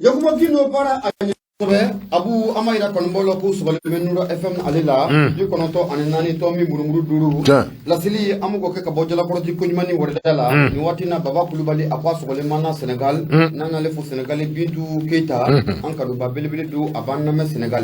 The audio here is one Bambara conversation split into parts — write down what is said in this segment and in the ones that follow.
Yakuba Gindo baara a ɲɛ kosɛbɛ. Abu, an b'a yira kanubaw la ko sɔgɔlen bɛ Nura FM ale la, 94 tomi murumuru 5. Laseli an b'o kɛ ka bɔ Jalakɔrɔji koɲuman ni wɛrɛda la nin waati na. Baba Kulubali, a ko a sɔgɔlen b'an na Senegal. N'an y'ale fo Senegal, Bintu Keyita, an kanuba belebele don, a b'an lamɛn Senegal.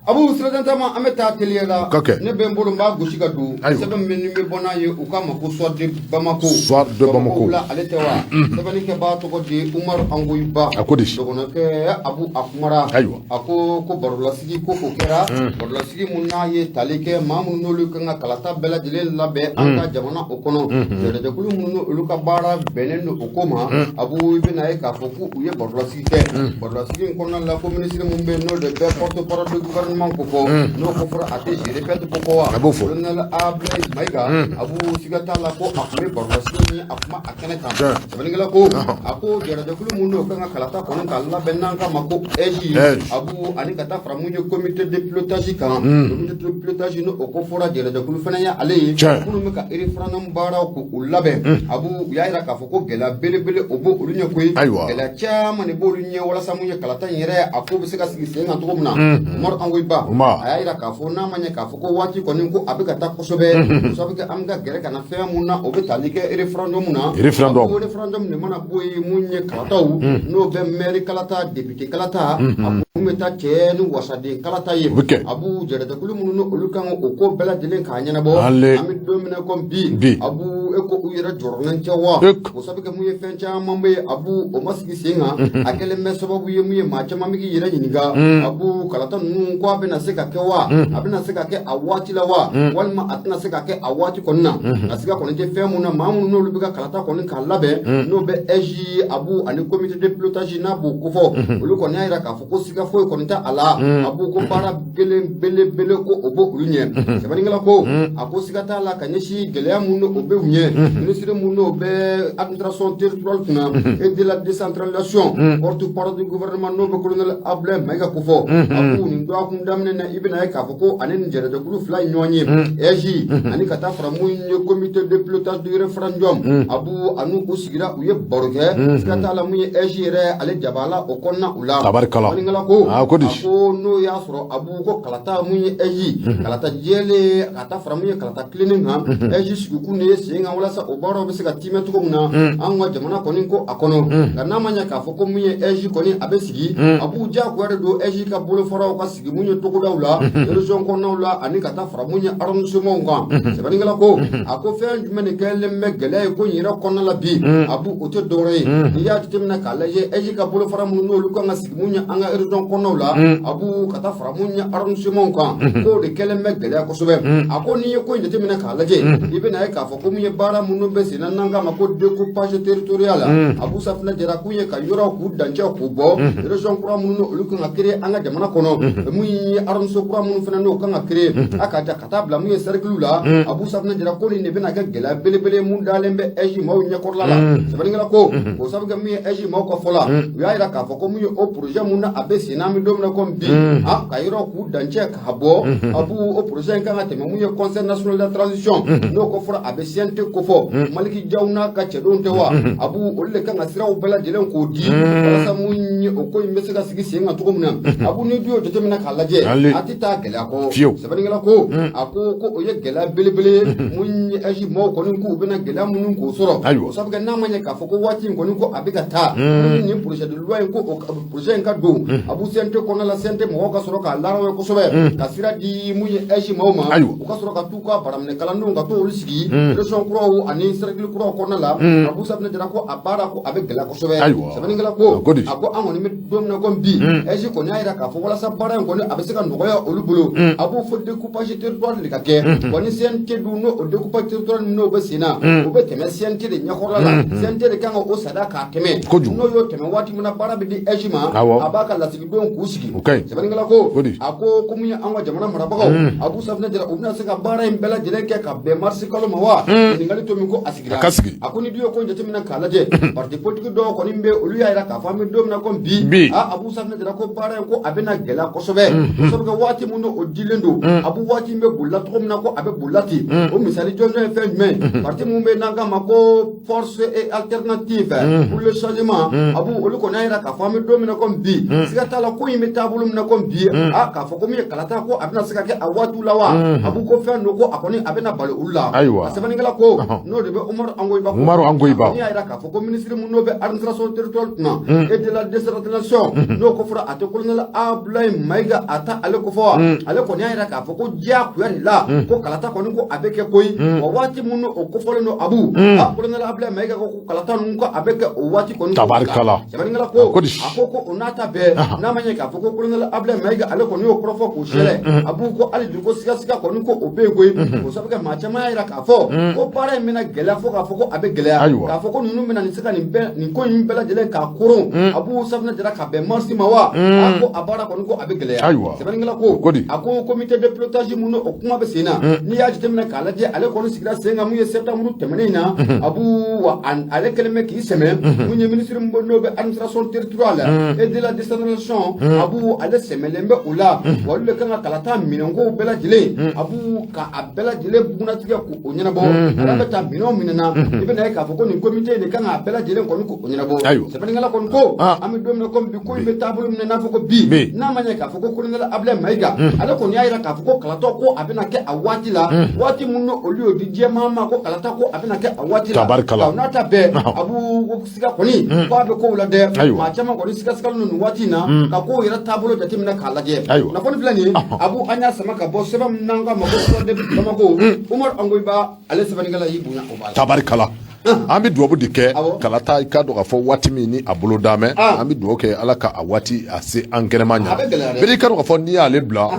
Abu, sirajan taama, an bɛ taa teliya la. Ka kɛ. Ne bɛ n bolo, n b'a gosi ka don. Sɛbɛn min bɛ bɔ n'a ye, u k'a ma ko Soir de Bamako. Soir de Bamako. Wula, ale tɛ wa? Sɛbɛnnikɛbaa tɔgɔ de ye Umaru Angoyiba. A ko di? Dɔgɔnɔkɛ Abu, a kumara. A ko ko barolasigi ko o kɛra barolasigi mun n'a ye tali kɛ maa minnu n'olu kan ka kalata bɛɛ lajɛlen labɛn an ka jamana o kɔnɔ, jɛrɛjɛkulu minnu n'olu ka baara bɛnnen don o ko ma. Abu, i bɛna ye k'a fɔ ko u ye barolasigi kɛ. Barolasigi in kɔnɔna la, ko minisiri mun bɛ yen, n'o de bɛ porte-parole du gouvernement ko fɔ, n'o ko fɔra, a tɛ je répète ko fɔ wa? A b'o fɔ. Colonel Ablaye Mayiga. Abu, siga t'a la ko a tun bɛ barolasigi ni a kuma a kɛnɛ kan. Sɛbɛnnikɛla ko, a ko jɛrɛjɛkulu mun n'o kan ka kalata kɔni ka labɛn, n'an k'a ma ko AIGE. AIGE. Abu, ani ka taa fara mun ye comité de pilotage kan. Comité de pilotage, n'o ko fɔra, jɛrɛjɛkulu fana ye ale ye, minnu bɛ ka référendum baaraw k'u labɛn. Abu, u y'a jira k'a fɔ ko gɛlɛya belebele o b'o olu ɲɛ koyi. Gɛlɛya caman de b'olu ɲɛ walasa mun ye kalata in yɛrɛ, a ko bɛ se ka sigi sen kan cogo min na. Umaru Angoyiba, a y'a jira k'a fɔ n'a ma ɲɛ k'a fɔ ko waati kɔni ko a bɛ ka taa kosɛbɛ, o sababu kɛ an bɛ ka gɛrɛ ka na fɛn mun na, o bɛ tali kɛ référendum na. Référendum. A ko référendum de mana bɔ yen, mun ye kalataw, n'o bɛ maire kalata, député kalata, a kun bɛ taa cɛ ni wasaden kalata ye. O bɛ kɛ. Abu, jɛrɛjɛkulu minnu n'olu kan o ko bɛɛ lajɛlen k'a ɲɛnabɔ, Ale. an bɛ don min na komi bi, Bi. Abu, e ko u yɛrɛ jɔrɔlen tɛ wa? O sababu kɛ mun ye, fɛn caman bɛ yen, Abu, o ma sigi sen kan. A kɛlen bɛ sababu ye mun ye, maa caman bɛ k'i yɛrɛ ɲininka, Abu, kalata ninnu ko a bɛna se ka kɛ wa? A bɛna se ka kɛ a waati la wa, walima a tɛna se ka kɛ a waati kɔni na? A siga kɔni tɛ fɛn mun na, maa minnu n'olu bɛ ka kalata kɔni k'a labɛn, n'o bɛ AIGE, Abu, ani comité de pilotage n'a b'o kofɔ, olu kɔni y'a jira k'a fɔ ko siga foyi kɔni tɛ a la. Abu, ko baara gelen belebele ko o b'o olu ɲɛ. Sɛbɛnnikɛla ko, a ko siga t'a la ka ɲɛsin gɛlɛya mun o bɛ u ɲɛ, minisiri mun n'o bɛ administration territoriale kunna et de la décentralisation, porte-parole du gouvernement, n'o bɛ colonel Ablaye Mayiga kofɔ. A ko nin dɔgɔkun daminɛ na, i bɛna ye k'a fɔ ko ani nin jɛrɛjɛkulu fila ye ɲɔgɔn ye, AIGE ani ka taa fara mun ye comité de pilotage du référendum. Abu, ani u sigira, u ye baro kɛ. Siga t'a la, mun ye AIGE yɛrɛ, ale jabala o kɔnɔna u la. Tabarikala. Sɛbɛnnikɛla ko, Ah, ko di? a ko n'o y'a sɔrɔ, Abu, ko kalata mun ye AIGE, kalata jɛlen, ka taa fara mun ye kalata tilennen kan, AIGE sigikun de ye sen kan walasa o baaraw bɛ se ka timɛ cogo min na an ka jamana kɔni ko a kɔnɔ. Nka n'a ma ɲɛ k'a fɔ ko mun ye AIGE kɔni a bɛ sigi, a b'u diyagoya de don AIGE ka bolofaraw ka sigi mun ye togodaw la, région kɔnɔnaw la, ani ka taa fara mun ye arrondissement kan. Sɛbɛnnikɛla ko, a ko fɛn jumɛn de kɛlen bɛ gɛlɛya ye ko in yɛrɛ kɔnɔna la bi? A o tɛ dɔwɛrɛ ye, n'i y'a jateminɛ k'a lajɛ, AIGE ka bolofara minnu n'olu kan ka sigi mun ye an ka région kɔnɔnaw la, Abu, ka taa fara mun ye arrondissement kan, k'o de kɛlen bɛ gɛlɛya kosɛbɛ. A ko n'i ye ko in jateminɛ k'a lajɛ, i bɛna ye k'a fɔ ko mun ye baara minnu bɛ sen na, n'an k'a ma ko découpage territorial, Abu Safinɛ Jara, kun ye ka yɔrɔw k'u dancɛ k'u bɔ, région kura minnu olu kan ka créer an ka jamana kɔnɔ, mun ye arrondissement kura minnu fana n'o kan ka créer, a ka ja ka taa bila mun ye cercle la. Abu Safinɛ Jara ko nin de bɛna kɛ gɛlɛya belebele mun dalen bɛ AIGE maaw ɲɛkɔrɔla la. Sɛbɛnnikɛla ko o sabu kɛ mun ye, AIGE maaw ka fɔ la, u y'a jira k'a fɔ ko mun ye o projet mun na a bɛ sen na, an bɛ don min na komi bi, a ka yɔrɔ k'u dancɛ k'a bɔ, Abu, o projet in kan ka tɛmɛ mun ye Conseil national de la transition, n'o ko fɔra, a bɛ CNT kofɔ, Maliki Jaw n'a ka cɛdenw tɛ wa? Abu, olu de kan ka siraw bɛɛ lajɛlen k'o di walasa mun ye o ko in bɛ se ka sigi sen kan cogo min na. Abu, ni du y'o jateminɛ k'a lajɛ, a tɛ taa gɛlɛya kɔ. Sɛbɛnnikɛla ko, a ko ko o ye gɛlɛya belebele ye mun ye, AIGE maaw kɔni k'u bɛna gɛlɛya minnu k'o sɔrɔ. O sabu kɛ n'a ma ɲɛ k'a fɔ ko waati in kɔni ko a bɛ ka taa ni nin projet de loi in ko o projet in ka don, Abu, CNT kɔnɔna la, CNT mɔgɔw ka sɔrɔ k'a larawɛ kosɛbɛ, ka sira di mun ye AIGE maaw ma, u ka sɔrɔ ka t'u ka baraminɛ kalandenw ka t'olu sigi région kuraw ani cercle kuraw kɔnɔna la. Abu Safinɛ Jara ko a baara ko a bɛ gɛlɛya kosɛbɛ. Sɛbɛnnikɛla ko, A ko di? a ko an kɔni bɛ don min na komi bi, AIGE kɔni y'a jira k'a fɔ walasa baara in kɔni a bɛ se ka nɔgɔya olu bolo, a b'o fɔ découpage territoire de ka kɛ wa. Ni CNT dun n'o o découpage territoire n'o bɛ sen na, o bɛ tɛmɛ CNT de ɲɛkɔrɔla la. CNT de kan ka o sariya k'a tɛmɛ. N'o y'o tɛmɛ waati min na, baara bɛ di AIGE ma, a b'a ka lasigidenw k'u sigi. O ka ɲi. Sɛbɛnnikɛla ko, Ko di? a ko ko mun ye an ka jamana marabagaw, Abu Safinɛ Jara, u bɛna se ka baara in bɛɛ lajɛlen kɛ ka bɛn marisi kalo ma wa? Ɲininkali to min ko a sigira. A ka sigi. A ko ni du ye ko in jateminɛ k'a lajɛ, parti politique dɔw kɔni bɛ, olu y'a jira k'a fɔ an bɛ don min na komi bi. Bi Abu Safinɛ Jara ko baara in ko a bɛna gɛlɛya kosɛbɛ kosɛbɛ kɛ waati min o dilen don Abu, waati in bɛ bolila cogo min na ko a bɛ bolila ten. O misali jɔnjɔn ye fɛn jumɛn? Parti min bɛ n'an k'a ma ko Force et Alternative pour le changement, Abu, olu kɔni y'a jira k'a fɔ an bɛ don min na komi bi, siga t'a la, ko in bɛ taabolo min na komi bi, k'a fɔ ko min ye kalata ko a bɛna se ka kɛ a waatiw la wa? Abu, ko fɛn don ko a kɔni a bɛna bali olu la. Ayiwa. A sɛbɛnnikɛla ko n'o de bɛ Umaru Angoyiba. Umaru Angoyiba. A kɔni y'a jira k'a fɔ ko ministre min n'o bɛ administration territoriale kunna et de la décentralisation, n'o ko fɔra a tɛ colonel Abdoulaye Mayiga, a ta ale ko fɔ wa, ale kɔni y'a jira k'a fɔ ko diyagoya de la ko kalata kɔni ko a bɛ kɛ koyi. Wa waati min o kofɔlen don, Abu, colonel Abdoulaye Mayiga ko kalata ninnu ko a bɛ kɛ o waati kɔni. Tabarikala. Sɛbɛnnikɛla ko Ko di? A ko ko o n'a ta bɛɛ, n'a ma ɲɛ k'a fɔ ko colonel Abdoulaye Mayiga ale kɔni y'o kɔrɔfɔ k'o sɛlɛ, Abu, ko hali bi ko sigasiga kɔni ko o bɛ yen koyi. O sabu kɛ maa caman y'a jira k'a fɔ ko baara in bɛna gɛlɛya fo k'a fɔ ko a bɛ gɛlɛya. K'a fɔ ko ninnu bɛna nin se ka nin bɛɛ, nin ko in bɛɛ lajɛlen k'a koron, Abu Safinɛ Jara, ka bɛn marisi ma wa, a ko a baara kɔni ko a bɛ gɛlɛya. Sɛbɛnnikɛla ko Ko di? A ko comité de pilotage mun o kuma bɛ sen na, n'i y'a jateminɛ k'a lajɛ, ale kɔni sigira sen kan mun ye septembre tɛmɛnen in na, Abu, wa ale kɛlen bɛ k'i sɛmɛ mun ye ministre min n'o bɛ administration territoriale et de la décentralisation, Abu, ale sɛmɛlen bɛ o la. Wa olu de kan ka kalata minɛnkow bɛɛ lajɛlen, Abu, ka a bɛɛ lajɛlen bugunnatigɛ k'o ɲɛnabɔ. Ala bɛ taa minɛnw minɛ na, i bɛna ye k'a fɔ ko nin comité de kan k'a bɛɛ lajɛlen kɔni k'o ɲɛnabɔ. Sɛbɛnnikɛla kɔni ko an bɛ don min na komi bi, ko in bɛ taabolo min na, n'a fɔ ko bi, n'a ma ɲɛ k'a fɔ ko colonel Abdoulaye Mayiga ale kɔni y'a jira k'a fɔ ko kalatɔ ko a bɛna kɛ a waati la, waati min n'o olu y'o di jɛman ma ko kalata ko a bɛna kɛ a waati la. Tabarikala. Nka o n'a ta bɛɛ, Abu, siga kɔni ko a bɛ kow la dɛ. Maa caman kɔni sigasigalen don nin waati in na ka kow yɛrɛ taabolo jateminɛ k'a lajɛ. Kunnafoni filɛ nin ye, Abu, an y'a sama ka bɔ sɛbɛn min n'an k'a ma ko Soir de Bamako, Umaru Angoyiba ale sɛbɛnnikɛla y'i bonya o b'a la. Tabarikala, an bɛ dugawu de kɛ. Kalata, i k'a dɔn k'a fɔ waati min ni a bolo da mɛn, an bɛ dugawu kɛ Ala ka a waati a se an kɛnɛma ɲa. A bɛ gɛlɛya dɛ. Bɛɛ i k'a dɔn k'a fɔ n'i y'ale bila,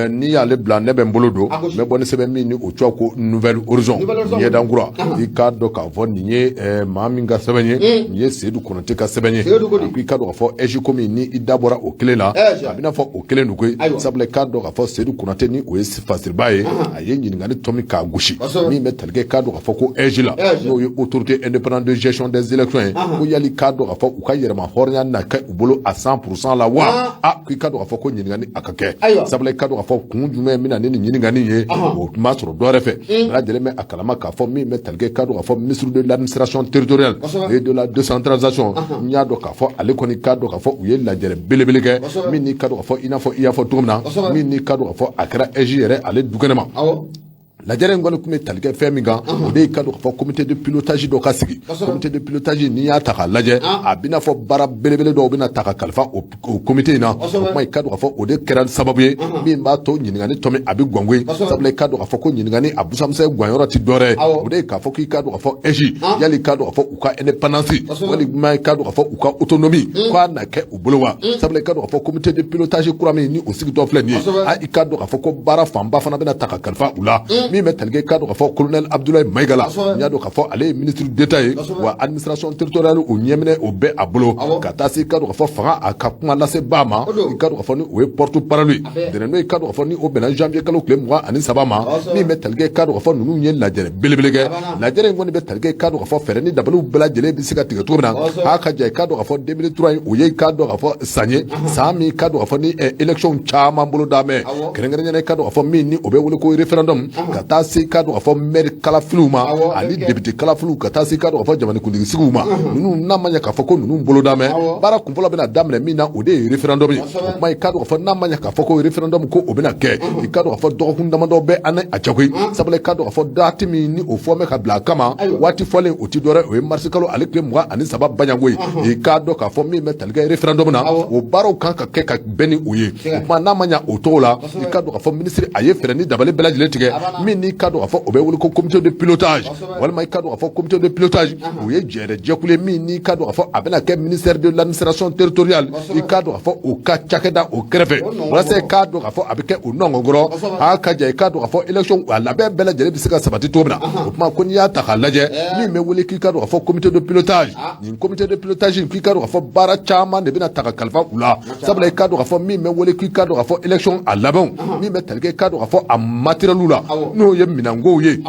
n'i y'ale bila, ne bɛ n bolo don. A gosi. N bɛ bɔ ni sɛbɛn min ni o tɔgɔ ko Nouvelle Horizon. Nouvelle Horizon. Ɲɛdankura. I k'a dɔn k'a fɔ nin ye maa min ka sɛbɛn ye, nin ye Seyidu Konate ka sɛbɛn ye. Seyidu ko di? A ko i k'a dɔn k'a fɔ AIGE ko min ni i da bɔra o kelen na, a bɛna fɔ o kelen don koyi. Sabula i k'a dɔn k'a fɔ Seyidu Konate ni o ye fasiriba ye, a ye ɲininkali tɔmi k'a gosi min bɛ tali kɛ k'a dɔn k'a fɔ ko AIGE la, AIGE. n'o ye Autorité indépendante de gestion des élections ye, ko yali k'a dɔn k'a fɔ u ka yɛrɛma hɔrɔnya na kɛ u bolo à 100% la wa? Ko i k'a dɔn k'a fɔ ko ɲininkali a ka kɛ. Sabula i k'a dɔn k'a fɔ kun jumɛn bɛna ni nin ɲininkali ye, o ma sɔrɔ dɔ wɛrɛ fɛ. Bɛɛ lajɛlen bɛ a kalama k'a fɔ min bɛ tali kɛ k'a dɔn k'a fɔ ministre de l'administration territoriale et de la décentralisation, n y'a dɔn k'a fɔ ale kɔni k'a dɔn k'a fɔ u ye lajɛrɛ belebele kɛ min n'i k'a dɔn k'a fɔ i n'a fɔ i y'a fɔ cogo min na, min n'i k'a dɔn k'a fɔ a kɛra AIGE yɛrɛ ale dukɛnɛ ma. Lajɛrɛ in kɔni tun bɛ tali kɛ fɛn min kan, o de ye ka dɔn k'a fɔ comité de pilotage dɔ ka sigi. Comité de pilotage, n'i y'a ta k'a lajɛ, a bɛna fɔ baara belebele dɔw bɛna ta ka kalifa o comité in na. O kuma, i ka dɔn k'a fɔ o de kɛra sababu ye min b'a to ɲininkali tɔmi a bɛ gɔngoyi. Sabula i ka dɔn k'a fɔ ko ɲininkali a busamisɛn gɔnyɔrɔ ti dɔwɛrɛ ye, o de ye k'a fɔ k'i ka dɔn k'a fɔ AIGE, yali i ka dɔn k'a fɔ u ka indépendance walima i ka dɔn k'a fɔ u ka autonomie k'a na kɛ u bolo wa? Sabula i ka dɔn k'a fɔ comité de pilotage kura min ni o sigitɔ filɛ nin ye, i ka dɔn k'a fɔ ko baara fanba fana bɛna ta ka kalifa u la, min bɛ tali kɛ i ka dɔn k'a fɔ colonel Abdoulaye Mayiga la. N y'a dɔn k'a fɔ ale ye ministre d'État ye, wa administration territoriale o ɲɛminɛ o bɛ a bolo, ka taa se i ka dɔn k'a fɔ fanga a ka kuma lasebaa ma, i ka dɔn k'a fɔ ni o ye porte parole ye. Dɛnɛn i ka dɔn k'a fɔ ni o bɛnna janvier kalo tile 23 ma, min bɛ tali kɛ i ka dɔn k'a fɔ ninnu ye lajɛrɛ belebele kɛ. Lajɛrɛ in kɔni bɛ tali kɛ i ka dɔn k'a fɔ fɛɛrɛ ni dabaliw bɛɛ lajɛlen bɛ se ka tigɛ cogo min na. A ka ja i ka dɔn k'a fɔ 2003 in, o ye i ka dɔn k'a fɔ san ye, san min i ka dɔn k'a fɔ ni élection caman bolo da mɛn, kɛrɛnkɛrɛnnenya i ka dɔn k'a fɔ min ni o bɛ wele ko référendum, ka taa se i ka dɔn k'a fɔ maire kalafiliw ma ani député kalafiliw, ka taa se i ka dɔn k'a fɔ jamanakuntigi sigiw ma. Ninnu n'a ma ɲɛ k'a fɔ ko ninnu bolo da mɛn, baara kunfɔlɔ bɛna daminɛ min na, o de ye référendum ye. O kuma, i ka dɔn k'a fɔ n'a ma ɲɛ k'a fɔ ko référendum ko o bɛna kɛ, i ka dɔn k'a fɔ dɔgɔkun damadɔ bɛ an ni a cɛ koyi. Sabula i ka dɔn k'a fɔ date min ni o fɔ bɛ ka bila a kama, waati fɔlen o ti dɔwɛrɛ, o ye marisi kalo ale tile 23 baɲanko ye. I k'a dɔn k'a fɔ min bɛ tali kɛ référendum na, o baaraw kan ka kɛ ka bɛn ni o ye. O kuma, n'a ma ɲɛ o cogo la, i ka dɔn k'a fɔ minisiri a ye fɛɛrɛ ni dabali bɛɛ lajɛlen tigɛ, min n'i ka dɔn k'a fɔ o bɛ wele ko comité de pilotage, walima i ka dɔn k'a fɔ comité de pilotage o ye jɛrɛ jɛkulu ye min n'i ka dɔn k'a fɔ a bɛna kɛ ministère de l'administration territoriale, i ka dɔn k'a fɔ o ka cakɛda o kɛrɛfɛ, walasa i k'a dɔn k'a fɔ a bɛ kɛ o nɔngɔn kɔrɔ. A ka ja i k'a dɔn k'a fɔ élection a labɛn bɛɛ lajɛlen bɛ se ka sabati cogo min na. O kuma ko n'i y'a ta k'a lajɛ, min bɛ wele k'i ka dɔn k'a fɔ comité de pilotage, nin comité de pilotage k'i ka dɔn k'a fɔ baara caman de bɛna ta ka kalifa u la. Sabula i ka dɔn k'a fɔ min bɛ wele k'i ka dɔn k'a fɔ élection a labɛnw, min bɛ tali kɛ i ka dɔn k'a fɔ a matériel la, n'o ye minɛnkow ye.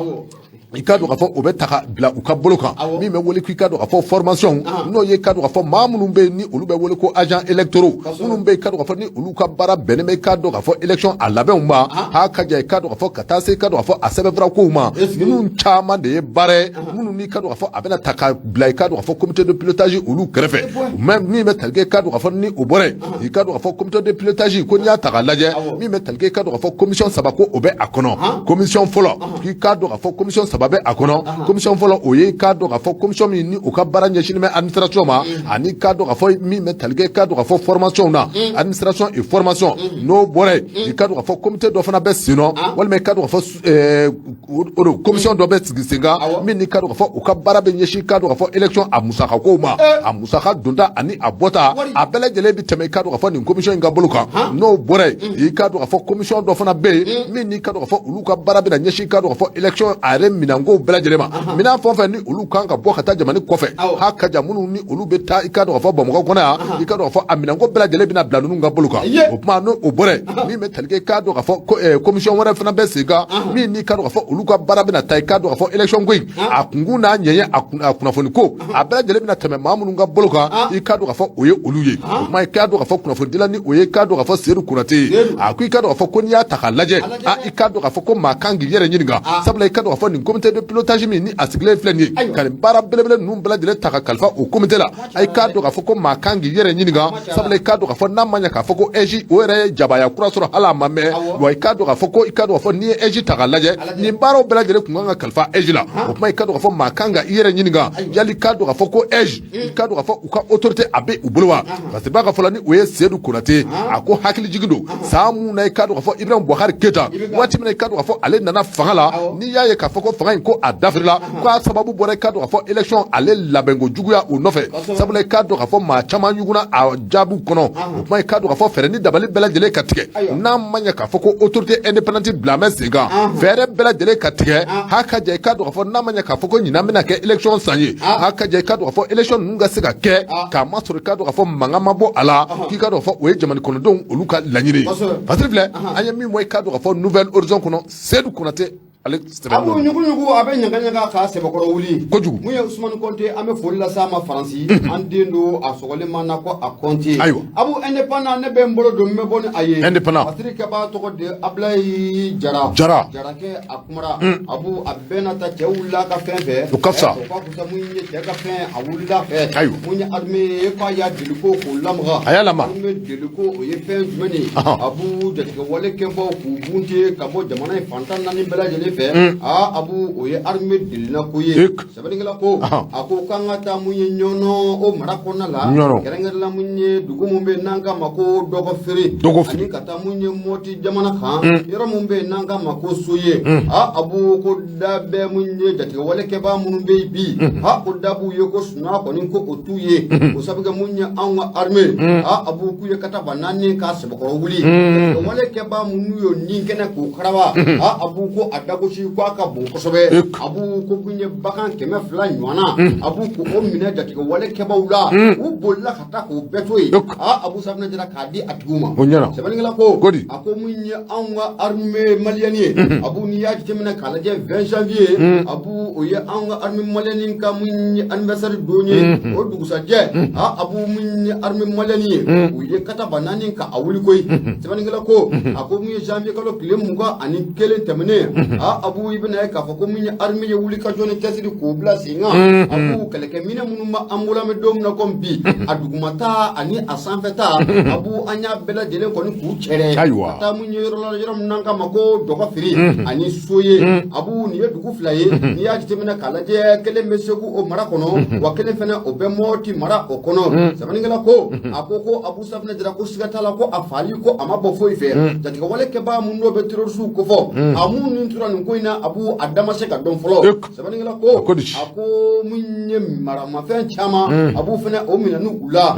I k'a dɔn k'a fɔ o bɛ ta ka bila u ka bolo kan, min bɛ wele k'i k'a dɔn k'a fɔ formation, n'o ye k'a dɔn k'a fɔ maa minnu bɛ yen ni olu bɛ wele ko agent électoraux, minnu bɛ yen k'a dɔn k'a fɔ ni olu ka baara bɛnnen bɛ k'a dɔn k'a fɔ élection a labɛnw ma, ha ka ja, i k'a dɔn k'a fɔ ka taa se i k'a dɔn k'a fɔ a sɛbɛnfura kow ma, ninnu caman de ye baara ye minnu n'i k'a dɔn k'a fɔ a bɛna ta ka bila i k'a dɔn k'a fɔ comité de pilotage olu kɛrɛfɛ. Mais min bɛ tali kɛ i k'a dɔn k'a fɔ ni o bɔra yen, i k'a dɔn k'a fɔ comité de pilotage ko n'i y'a ta k'a lajɛ, min bɛ tali kɛ i k'a dɔn k'a fɔ commission saba ko o bɛ a kɔnɔ. Commission fɔlɔ, k'i k'a dɔn k'a fɔ commission saba bɛ a kɔnɔ. Commission fɔlɔ, o ye k'a dɔn k'a fɔ commission min ni u ka baara ɲɛsinnen bɛ administration ma, ani k'a dɔn k'a fɔ min bɛ tali kɛ k'a dɔn k'a fɔ formation na, administration et formation. N'o bɔra yen, i k'a dɔn k'a fɔ comité dɔ fana bɛ sen nɔ, walima i k'a dɔn k'a fɔ o don commission dɔ bɛ sigi sen kan, min ni k'a dɔn k'a fɔ u ka baara bɛ ɲɛsin k'a dɔn k'a fɔ élection a musakakow ma, a musaka donta ani a bɔta, a bɛɛ lajɛlen bɛ tɛmɛ i k'a dɔn k'a fɔ nin commission in ka bolo kan. N'o bɔra yen, i k'a dɔn k'a fɔ commission dɔ fana bɛ yen, min ni k'a dɔn k'a fɔ olu ka baara bɛna ɲɛsin k'a dɔn k'a fɔ élection a yɛrɛ minɛnkow bɛɛ lajɛlen ma, minɛn fɛn o fɛn ni olu kan ka bɔ ka taa jamana kɔfɛ, ha ka ja, minnu ni olu bɛ taa i k'a dɔn k'a fɔ Bamakɔ kɔnɔ yan, i k'a dɔn k'a fɔ a minɛnko bɛɛ lajɛlen bɛna bila ninnu ka bolo kan. O tuma n'o o bɔra yen, min bɛ tali kɛ k'a dɔn k'a fɔ commission wɛrɛ fana bɛ sen kan, min ni k'a dɔn k'a fɔ olu ka baara bɛna taa i k'a dɔn k'a fɔ élection ko in a kunkun n'a ɲɛɲɛ, a kunnafoni ko a bɛɛ lajɛlen bɛna tɛmɛ maa minnu ka bolo kan, i k'a dɔn k'a fɔ o ye olu ye. O tuma i k'a dɔn k'a fɔ kunnafonidila ni o ye k'a dɔn k'a fɔ Seyidu Konate ye, a ko i k'a dɔn k'a fɔ ko n'i y'a ta k'a lajɛ, a i k'a dɔn k'a fɔ ko maa kan k'i yɛrɛ ɲininka, sabula i k'a dɔn k'a fɔ nin comité de pilotage min ni a sigilen filɛ nin ye ka nin baara belebele ninnu bɛɛ lajɛlen ta ka kalifa o comité la, i k'a dɔn k'a fɔ ko maa kan k'i yɛrɛ ɲininka, sabula i k'a dɔn k'a fɔ n'a ma ɲɛ k'a fɔ ko AIGE o yɛrɛ ye jabaya kura sɔrɔ hali a ma mɛn wa, i k'a dɔn k'a fɔ ko i k'a dɔn k'a fɔ n'i ye AIGE ta k'a lajɛ, nin baaraw bɛɛ lajɛlen tun kan ka kalifa AIGE la. O tuma i k'a dɔn k'a fɔ maa kan ka i yɛrɛ ɲininka yali k'a dɔn k'a fɔ ko AIGE, i k'a dɔn k'a fɔ u ka autorité a bɛ u bolo wa? Parce que b'a ka fɔ la ni o ye Seyidu Konate, a ko hakili jigin don san mun na, i k'a dɔn k'a fɔ Ibrahim Boubacar Keita, waati min na i k'a dɔn k'a fɔ ale nana fanga la, n'i y'a ye k'a fɔ ko fanga in ko a dafirila, k'a sababu bɔra i k'a dɔn k'a fɔ élection ale labɛnko juguya o nɔfɛ, sabula i k'a dɔn k'a fɔ maa caman ɲuguna a jaabiw kɔnɔ. O tuma i k'a dɔn k'a fɔ fɛɛrɛ ni dabali bɛɛ lajɛlen ka tigɛ, n'a ma ɲɛ k'a fɔ ko autorité indépendante bila bɛ sen kan, fɛɛrɛ bɛɛ lajɛlen ka tigɛ, ha ka jɛ, i k'a dɔn k'a fɔ n'a ma ɲɛ k'a fɔ ko ɲinan bɛna kɛ élection san ye, ha ka jɛ, i k'a dɔn k'a fɔ élection ninnu ka se ka kɛ k'a masɔrɔ i k'a dɔn k'a fɔ mankan ma bɔ a la, k'i k'a dɔn k'a fɔ o ye jamana kɔnɔdenw olu ka laɲini ye. Fasiri filɛ an ye min bɔ i k'a dɔn k'a fɔ Nouvel Horizon kɔnɔ, Seyidu Konate ale sɛbɛn. A b'o ɲugu-ɲugu, a bɛ ɲaga-ɲaga k'a sɛbɛkɔrɔ wuli kojugu. Mun ye Usumani Kɔnte, an bɛ foli lase a ma Faransi, an den don, a sɔgɔlen ma na ko a Kɔnte. Ayiwa. Abu Indépendant, ne bɛ n bolo don, n bɛ bɔ ni a ye. Indépendant. Fasiri kɛbaa tɔgɔ de Abulayi Jara. Jara. Jarakɛ a kumara. Abu a bɛɛ n'a ta, cɛ wulila a ka fɛn fɛ. O ka fisa. O ka fisa. Mun ye cɛ ka fɛn, a wulila fɛ. Ayiwa. Mun ye armée ye, k'a y'a deliko k'o lamaga. A y'a lamaga. Armée deliko, o ye fɛn jumɛn ye? Abu, jatigɛwale kɛbaw k'u bunte ka bɔ jamana in fan 14 bɛɛ lajɛlen fɛ. Aa Abu, o ye armée delina ko ye. Sɛbɛnnikɛla ko, a ko k'an ka taa mun ye Ɲɔnɔ o mara kɔnɔna la. Ɲɔnɔ. Kɛrɛnkɛrɛnla mun ye dugu mun bɛ yen n'an k'a ma ko Dɔgɔfere. Dɔgɔfere. Ani ka taa mun ye Mɔti jamana kan. Yɔrɔ mun bɛ yen n'an k'a ma ko Soye. Aa Abu, ko da bɛ mun ye jatigɛwale kɛbaa minnu bɛ yen bi. Ha, ko da b'u ye ko sunɔgɔ kɔni ko o t'u ye. O sabu kɛ mun ye anw ka armée. Aa Abu, k'u ye kataba naani k'a sɛbɛkɔrɔ wuli. Jatigɛwale kɛbaa minnu y'o nin kɛnɛ k'o karaba. Aa Abu, ko a dagosi ko a ka bon kosɛbɛ. Abu, ko kun ye bagan 200 ɲɔgɔnna. Abu, ko o minɛ jatigɛwale kɛbaw la. U bolila ka taa k'o bɛɛ to yen. Aa Abu, safunɛ jira k'a di a tigiw ma. O ɲɛna. Sɛbɛnnikɛla ko. Kodi. A ko mun ye anw ka armée malienne ye. Abu, n'i y'a jateminɛ k'a lajɛ, 20 janvier. Abu, o ye anw ka armée malienne ka mun ye anniversaire don ye. O dugusajɛ. Aa Abu, mun ye armée malienne ye. U ye kataba naani ka a wuli koyi. Sɛbɛnnikɛla ko. A ko mun ye janvier kalo tile 21 tɛmɛnen. Aa Abu, i bɛna ye k'a fɔ ko mun ye armée ye wuli ka jɔ ni cɛsiri k'o bila sen kan. Abu, kɛlɛkɛminɛ minnu b'an bolo, an bɛ don min na komi bi, a dugumata ani a sanfɛta, Abu, an y'a bɛɛ lajɛlen kɔni k'u cɛrɛ. Ayiwa. Ka taa mun ye yɔrɔ la, yɔrɔ min n'an k'a ma ko Dɔgɔfiri ani Soye. Abu, nin ye dugu fila ye. N'i y'a jateminɛ k'a lajɛ, kelen bɛ Segu o mara kɔnɔ, wa kelen fana o bɛ Mɔti mara o kɔnɔ. Sɛbɛnnikɛla ko, a ko ko Abu safunɛ jira ko siga t'a la ko a faali ko a ma bɔ foyi fɛ. Jatigɛwale kɛbaa minnu n'o bɛ terroristew kofɔ, a minnu tora nin ko in na, Abu, a da ma se ka dɔn fɔlɔ. Sɛbɛnnikɛla ko, a ko mun ye maramafɛn caman, Abu fana o minɛni u la,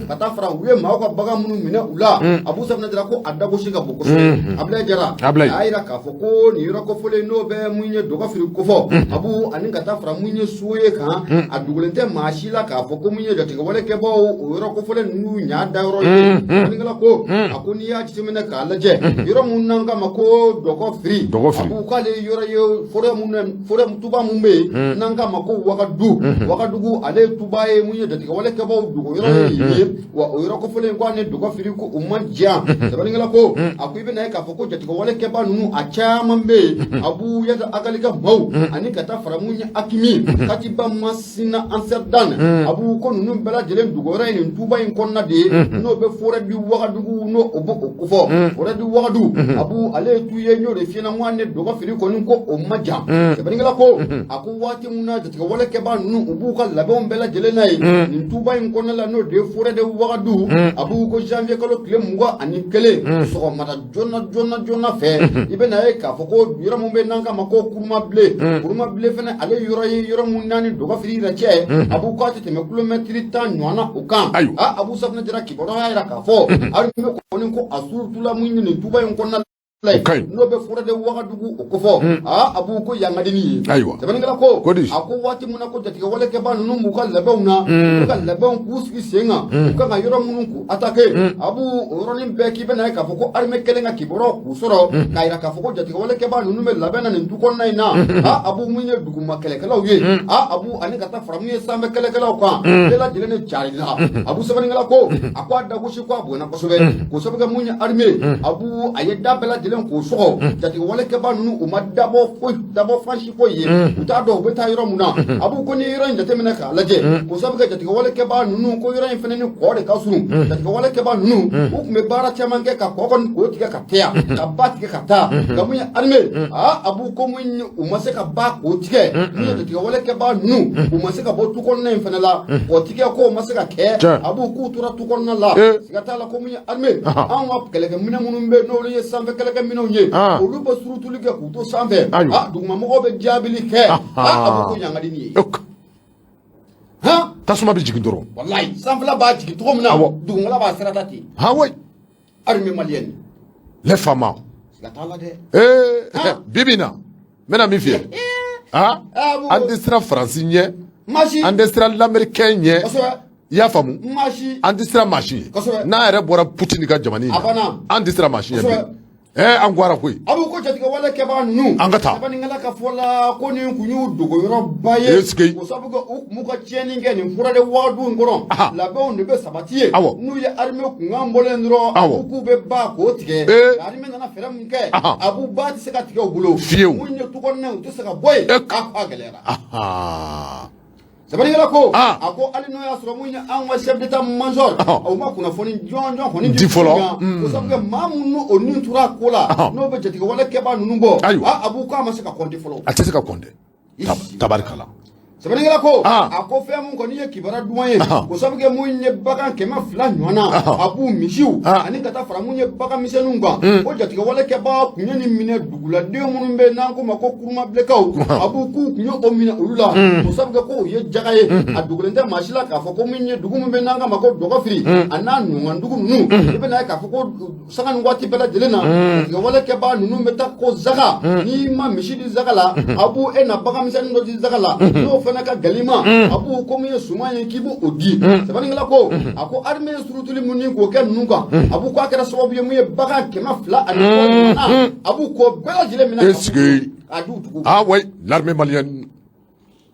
ka taa fara u ye maaw ka bagan minnu minɛ u la, Abu safunɛ jira ko a dagosi ka bon kosɛbɛ. Abulayi Jara, a y'a jira k'a fɔ ko nin yɔrɔ kofɔlen n'o bɛ mun ye Dɔgɔfiri kofɔ, Abu, ani ka taa fara mun ye Soye kan, a dogolen tɛ maa si la k'a fɔ ko mun ye jatigɛwale kɛbaaw o yɔrɔ kofɔlen ninnu ɲa dayɔrɔ ye. Sɛbɛnnikɛla ko, a ko n'i y'a jateminɛ k'a lajɛ, yɔrɔ mun n'an k'a ma ko Dɔgɔfiri, Abu, k'ale k'ale ye yɔrɔ ye forêt mun forêt tuba mun bɛ yen n'an k'a ma ko Wagadu. Wagadugu ale ye tuba ye mun ye jatigɛwale kɛbaaw dogo yɔrɔ ye yen ye. Wa o yɔrɔ kofɔlen ko a ni Dɔgɔfiri ko u man jan. Sɛbɛnnikɛla ko a ko i bɛna ye k'a fɔ ko jatigɛwale kɛbaa ninnu a caman bɛ yen, Abu Iyad Ag Ghali ka maaw ani ka taa fara mun ye AQMI, Katiba Masina Ansar Dine, Abu ko ninnu bɛɛ lajɛlen dogo yɔrɔ ye nin tuba in kɔnɔna de ye, n'o bɛ forêt de Wagadugu, n'o o b'o kofɔ. Forêt de Wagadu, Abu, ale ye tu ye, n y'o de f'i ɲɛna, n ko a ni Dɔgɔfiri kɔni ko o man jan. Sɛbɛnnikɛla ko a ko waati mun na jatigɛwale kɛbaa ninnu u b'u ka labɛnw bɛɛ lajɛlen na ye nin tuba in kɔnɔna la, n'o de ye forêt de Wagadu, Abu ko janvier kalo tile 21 sɔgɔmada joona joona joona fɛ, i bɛna ye k'a fɔ ko yɔrɔ mun bɛ n'an k'a ma ko Kurumabile. Kurumabile fana ale yɔrɔ ye yɔrɔ mun n'a ni Dɔgɔfiri yɛrɛ cɛ, Abu k'a tɛ tɛmɛ kilomɛtiri 10 ɲɔgɔn na o kan. Abu Safunɛ Jara kibaruya y'a jira k'a fɔ armée kɔni ko a surutula mun ye nin tuba in kɔnɔna O ka ɲi. n'o bɛ forêt de Wagadugu o kofɔ. Abu ko yan ka di nin ye. Sɛbɛnnikɛla ko Ko di? a ko waati mun na ko jatigɛwale kɛbaa ninnu b'u ka labɛnw na, u ka labɛnw k'u sigi sen kan, u kan ka yɔrɔ minnu k'u attaquer, Abu, o yɔrɔnin bɛɛ k'i bɛna ye k'a fɔ ko armée kɛlen ka kibaruyaw k'u sɔrɔ k'a yira k'a fɔ ko jatigɛwale kɛbaa ninnu bɛ labɛn na nin du kɔnɔna in na. Abu, mun ye duguma kɛlɛkɛlaw ye, Abu, ani ka taa fara mun ye sanfɛ kɛlɛkɛlaw kan, bɛɛ lajɛlen de carila. Abu, sɛbɛnnikɛla ko a ko a dagosi ko a bonyana kosɛbɛ, k'o sababu kɛ mun ye armée, Abu, a ye da bɛɛ lajɛlen k'o sɔgɔ. Jatigɛwale kɛbaa ninnu u ma dabɔ foyi dabɔ fan si foyi ye, u t'a dɔn u bɛ taa yɔrɔ mun na. Abu ko n'i ye yɔrɔ in jateminɛ k'a lajɛ, k'o sababu kɛ jatigɛwale kɛbaa ninnu ko yɔrɔ in fana ni kɔ de ka surun. Jatigɛwale kɛbaa ninnu u tun bɛ baara caman kɛ ka kɔ kɔni k'o tigɛ ka teya, ka ba tigɛ ka taa, nka mun ye armée, Abu ko mun ye u ma se ka ba k'o tigɛ. Mun ye jatigɛwale kɛbaa ninnu u ma se ka bɔ tu kɔnɔna in fana la, kɔ tigɛ ko ma se ka kɛ. Abu k'u tora tu kɔnɔna la. Siga t'a la ko mun ye armée, anw ka kɛlɛkɛminɛ minnu bɛ yen n'olu ye sanfɛ kɛlɛkɛminɛw ye, olu bɛ surutuli kɛ k'u to sanfɛ. Dugumamɔgɔw bɛ jaabili kɛ. Abu ko yan ka di nin ye. Han. Tasuma bɛ jigin dɔrɔn. Walayi, sanfɛla b'a jigin cogo min na, dugumala b'a sira ta ten. Ha oui. Armée malienne. Les FAMa. Siga t'a la dɛ. Bi bi in na n bɛna min f'i ye, an tɛ siran Faransi ɲɛ, Masi. an tɛ siran l'américain ɲɛ. I y'a faamu? Masi. An tɛ siran maa si ɲɛ. N'a yɛrɛ bɔra Poutine ka jamana in A na, banna. an tɛ siran maa si ɲɛ bilen. An goyara koyi. Abu ko jatigɛwale kɛbaa ninnu, An ka taa. sɛbɛnnikɛla ka fɔ la ko nin kun y'u dogoyɔrɔba ye. Est-ce que O sababu kɛ u kun b'u ka tiɲɛni kɛ nin forêt de Wagadu in kɔnɔ. Labɛnw de bɛ sabati ye. N'u ye armée kunkan bɔlen dɔrɔn, Abu k'u bɛ ba k'o tigɛ. Armée nana fɛɛrɛ mun kɛ, Abu, ba tɛ se ka tigɛ u bolo. Fiyewu. Mun ye tu kɔnɔna ye, u tɛ se ka bɔ yen. A gɛlɛyara. Sɛbɛnnikɛla ko a ko hali n'o y'a sɔrɔ mun ye an ka chef d'état major, o ma kunnafoni jɔnjɔn kɔni Di fɔlɔ. O sababu kɛ maa minnu o nin tora a ko la, n'o bɛ jatigɛwale kɛbaa ninnu bɔ, Abu k'a ma se ka compter fɔlɔ. A tɛ se ka compter. Tabarikala. Sɛbɛnnikɛla ko a ko fɛn mun kɔni ye kibaruya duman ye, o sababu kɛ mun ye bagan 200 ɲɔgɔn na, a b'u misiw ani ka taa fara mun ye bagan misɛnninw kan, ko jatigɛwale kɛbaa kun ye nin minɛ duguladen minnu bɛ yen n'an k'o ma ko kurumabilekaw, a b'u k'u kun ye o minɛ olu la, o sababu kɛ ko o ye jaga ye. A dogolen tɛ maa si la k'a fɔ ko min ye dugu min bɛ n'an k'a ma ko Dɔgɔfiri a n'a nɔngandugu ninnu, i bɛna ye k'a fɔ ko sanga ni waati bɛɛ lajɛlen na, jatigɛwale kɛbaa ninnu bɛ taa ko zaga, n'i ma misi di zaga la, a b'u e na bagan misɛnnin dɔ di zaga la, n'o fana ka gɛlɛn i ma, a b'u ko min ye suman ye k'i b'o o di. Sɛbɛnnikɛla ko a ko armée ye surutuli mun ni k'o kɛ ninnu kan, a b'u k'a kɛra sababu ye mun ye bagan 200 ani kɔ ɲɔgɔn na, a b'u k'o bɛɛ lajɛlen minɛ Est-ce que k'a di u tugu. Ah oui, l'armée malienne,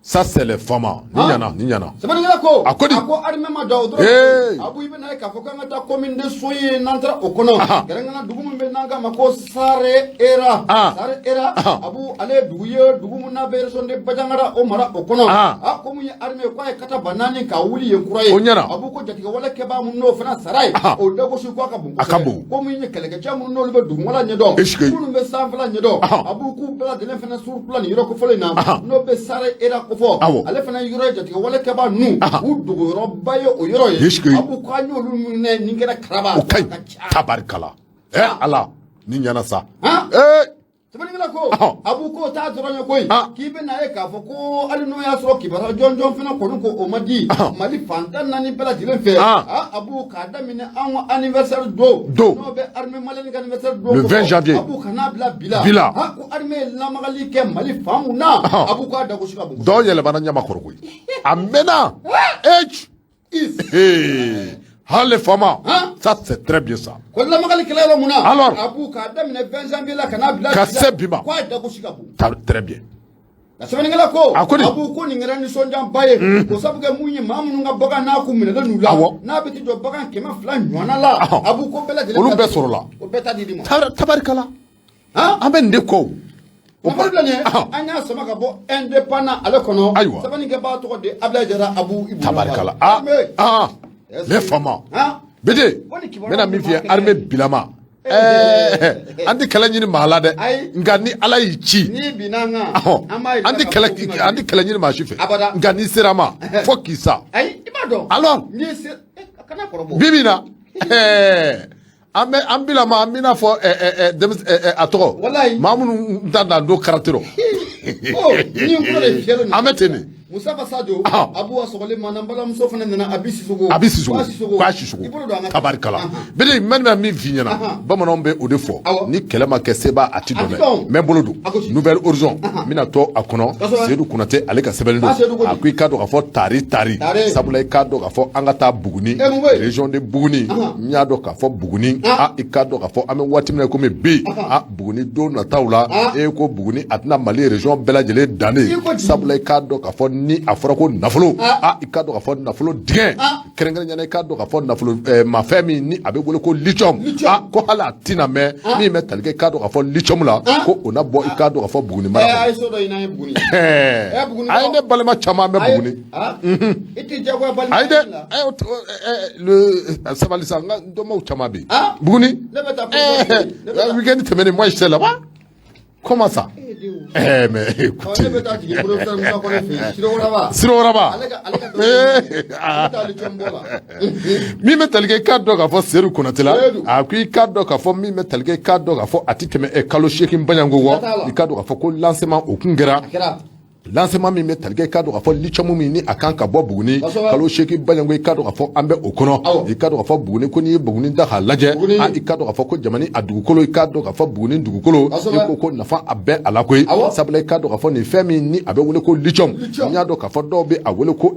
ça c'est les FAMa. Ni ɲana, ni ɲana. Sɛbɛnnikɛla ko A ko di? a ko armée ma jɔ o dɔrɔn. A i bɛna ye k'a fɔ k'an ka taa commune de Soyi, n'an taara o kɔnɔ, kɛrɛnkɛrɛnnenya dugu min bɛ n'an k'a ma ko Sare Era. Sare Era, Abu, ale ye dugu ye, dugu min n'a bɛ région de Bandiagara o mara o kɔnɔ. Ko mun ye armée k'a ye kata ba naani k'a wuli yen kura ye. O ɲɛna. Abu ko jatigɛwale kɛbaa mun n'o fana sara ye, o dagosi ko a ka bon. A ka bon. Ko mun ye kɛlɛkɛcɛ minnu n'olu bɛ dugumala ɲɛdɔn, Est-ce que minnu bɛ sanfɛla ɲɛdɔn, Abu k'u bɛɛ lajɛlen fana surutula nin yɔrɔ kofɔlen in na, n'o bɛ Sare Era kofɔ. Ale fana yɔrɔ ye jatigɛwale kɛbaa ninnu u dogoyɔrɔba ye o yɔrɔ ye. Est-ce que Abu k'an y'olu minɛ nin kɛra karaba. O ka ɲi. Ka ca. Tabarikala. Ala, ni ɲana sa. Sɛbɛnnikɛla ko Abu ko t'a dɔrɔn ye koyi, k'i bɛna ye k'a fɔ ko hali n'o y'a sɔrɔ kibaruya jɔnjɔn fana kɔni ko o ma di Mali fan 14 bɛɛ lajɛlen fɛ, Abu, k'a daminɛ anw ka anniversaire don, Don. n'o bɛ armée malienne ka anniversaire don Le kofɔ, 20 janvier. Abu, kana bila bi la. Bi la. Ko armée ye lamagali kɛ Mali fan mun na, Abu k'a dagosi ka bon. Dɔw yɛlɛmana ɲamakɔrɔ koyi. A mɛnna. Is. Hey. Hali faama, ça c'est très bien ça. Ko lamagali kɛlɛ yɔrɔ mun na? Alors, Abu, k'a daminɛ 20 janvier la ka n'a bila ka se bi ma. K'a dagosi ka bon. Très bien. Ka sɛbɛnnikɛla ko, A ko di? Abu, ko nin kɛra nisɔndiyaba ye, ko sabu kɛ mun ye, maa minnu ka bagan n'a kun minɛlen n'u la, n'a bɛ t'i jɔ bagan 200 ɲɔgɔnna la, Abu, ko bɛɛ lajɛlen Olu ta bɛɛ di- sɔrɔla. O bɛɛ ta di di ma. Tabarikala. An bɛ nin de kɔ o. Kunnafoni filɛ nin ye, an y'a sama ka bɔ Indépendant ale kɔnɔ. Sɛbɛnnikɛbaa tɔgɔ de Abdoulaye Jara, Abu Ibu. Tabarikala. Ah ah, ne faama. Bede, Ko ni n kibaruya bɛna min f'i ye, min b'a kɛ armée bilama. Ɛɛ, an tɛ kɛlɛ ɲini maa la dɛ. Ayi. Nka ni Ala y'i ci. N'i binna an kan, an b'a yira An tɛ k'a kɛlɛ fɔ ko an tɛ kɛlɛ ɲini maa si fɛ. Abada. Nka n'i sera a ma, fo k'i sa. Ayi, i b'a dɔn. Alors? N'i se kana kɔrɔbɔ. Bi bi in na, ɛɛ, an bɛ an bilama, an bɛna fɔ ɛɛ ɛɛ denmisɛn ɛɛ a tɔgɔ. Walayi. Maa minnu t'a dan don karate rɔ. Oh, ni n kulo de fiyɛlen don. An bɛ ten de. Mustafa Sadio, Abu wa sɔgɔlen ma, n'an balimamuso fana nana, Abi Sisoko. A bɛ Sisoko. K'a Sisoko. K'a Sisoko. I bolo don an ka Tabarikala. Bede, n bɛna min f'i ɲɛna, bamananw bɛ o de fɔ, ni kɛlɛ ma kɛ seba, a ti dɔn A ti dɛ. dɔn. N bɛ bolo don A gosi. Nouvel Horizon, n bɛna to a kɔnɔ. Seyidu Konate ale ka sɛbɛnni don. Ah, Seyidu ko di? A ko i k'a dɔn k'a fɔ tari tari. Tari. Sabula i k'a dɔn k'a fɔ an ka taa Buguni, Eh, mun bɛ yen? région de Buguni. N y'a dɔn k'a fɔ Buguni, ah, i k'a dɔn k'a fɔ an bɛ waati min na komi bi, ah, Buguni don nataw la, e ko Buguni a tɛna Mali région bɛɛ lajɛlen dan de. I ko di? Sabula i k'a dɔn k'a fɔ ni a fɔra ko nafolo, ah, i k'a dɔn k'a fɔ nafolo dingɛ, kɛrɛnkɛrɛnnenya la, i k'a dɔn k'a fɔ nafolo mafɛn min ni a bɛ wele ko lithium, Lithium. ah, ko hali a tɛna mɛn min bɛ tali kɛ, i k'a dɔn k'a fɔ lithium la, ko o na bɔ, i k'a dɔn k'a fɔ Buguni mara Eh, kɔnɔ. a ye so dɔ ɲini an ye Buguni. Ɛɛ, Buguni a ye ne balima caman bɛ Ayi, Buguni. ah, i t'i diyagoya balima Ayi dɛ, la. ɛ, o t- ɛ, ɛ, le sabali sa, n ka dɔnbaw caman bɛ yen. Buguni. Ne bɛ taa ne bɛ taa- Week-end tɛmɛnen, moi j'étais là-bas. Comment ça? Eh, denw. Eh, mais Ɔ, écoutez. ne bɛ taa jigin professeur Musa Kɔnɛ fɛ yen, Sirokɔrɔba. Sirokɔrɔba. Ale ka dɔ Eh, ale taa lithium bɔ la. Min bɛ tali kɛ, i k'a dɔn k'a fɔ Seyidu Konate la, Seyidu. a ko i k'a dɔn k'a fɔ min bɛ tali kɛ, i k'a dɔn k'a fɔ a ti tɛmɛ kalo 8 baɲanko Siga t'a la. kɔ, i k'a dɔn k'a fɔ ko lancement o kun kɛra. A kɛra. Lancement min bɛ tali kɛ, i k'a dɔn k'a fɔ lithium min ni a kan ka bɔ Buguni, kalo 8 baɲanko, i k'a dɔn k'a fɔ an bɛ o kɔnɔ. I k'a dɔn k'a fɔ Buguni ko n'i ye Buguni da k'a lajɛ, Buguni. ah, i k'a dɔn k'a fɔ ko jamana a dugukolo, i k'a dɔn k'a fɔ Buguni dugukolo, i ko ko nafa a bɛɛ a la koyi. Sabula i k'a dɔn k'a fɔ nin fɛn min ni a bɛ wele ko lithium, Lithium. n y'a dɔn k'a fɔ dɔw bɛ a wele ko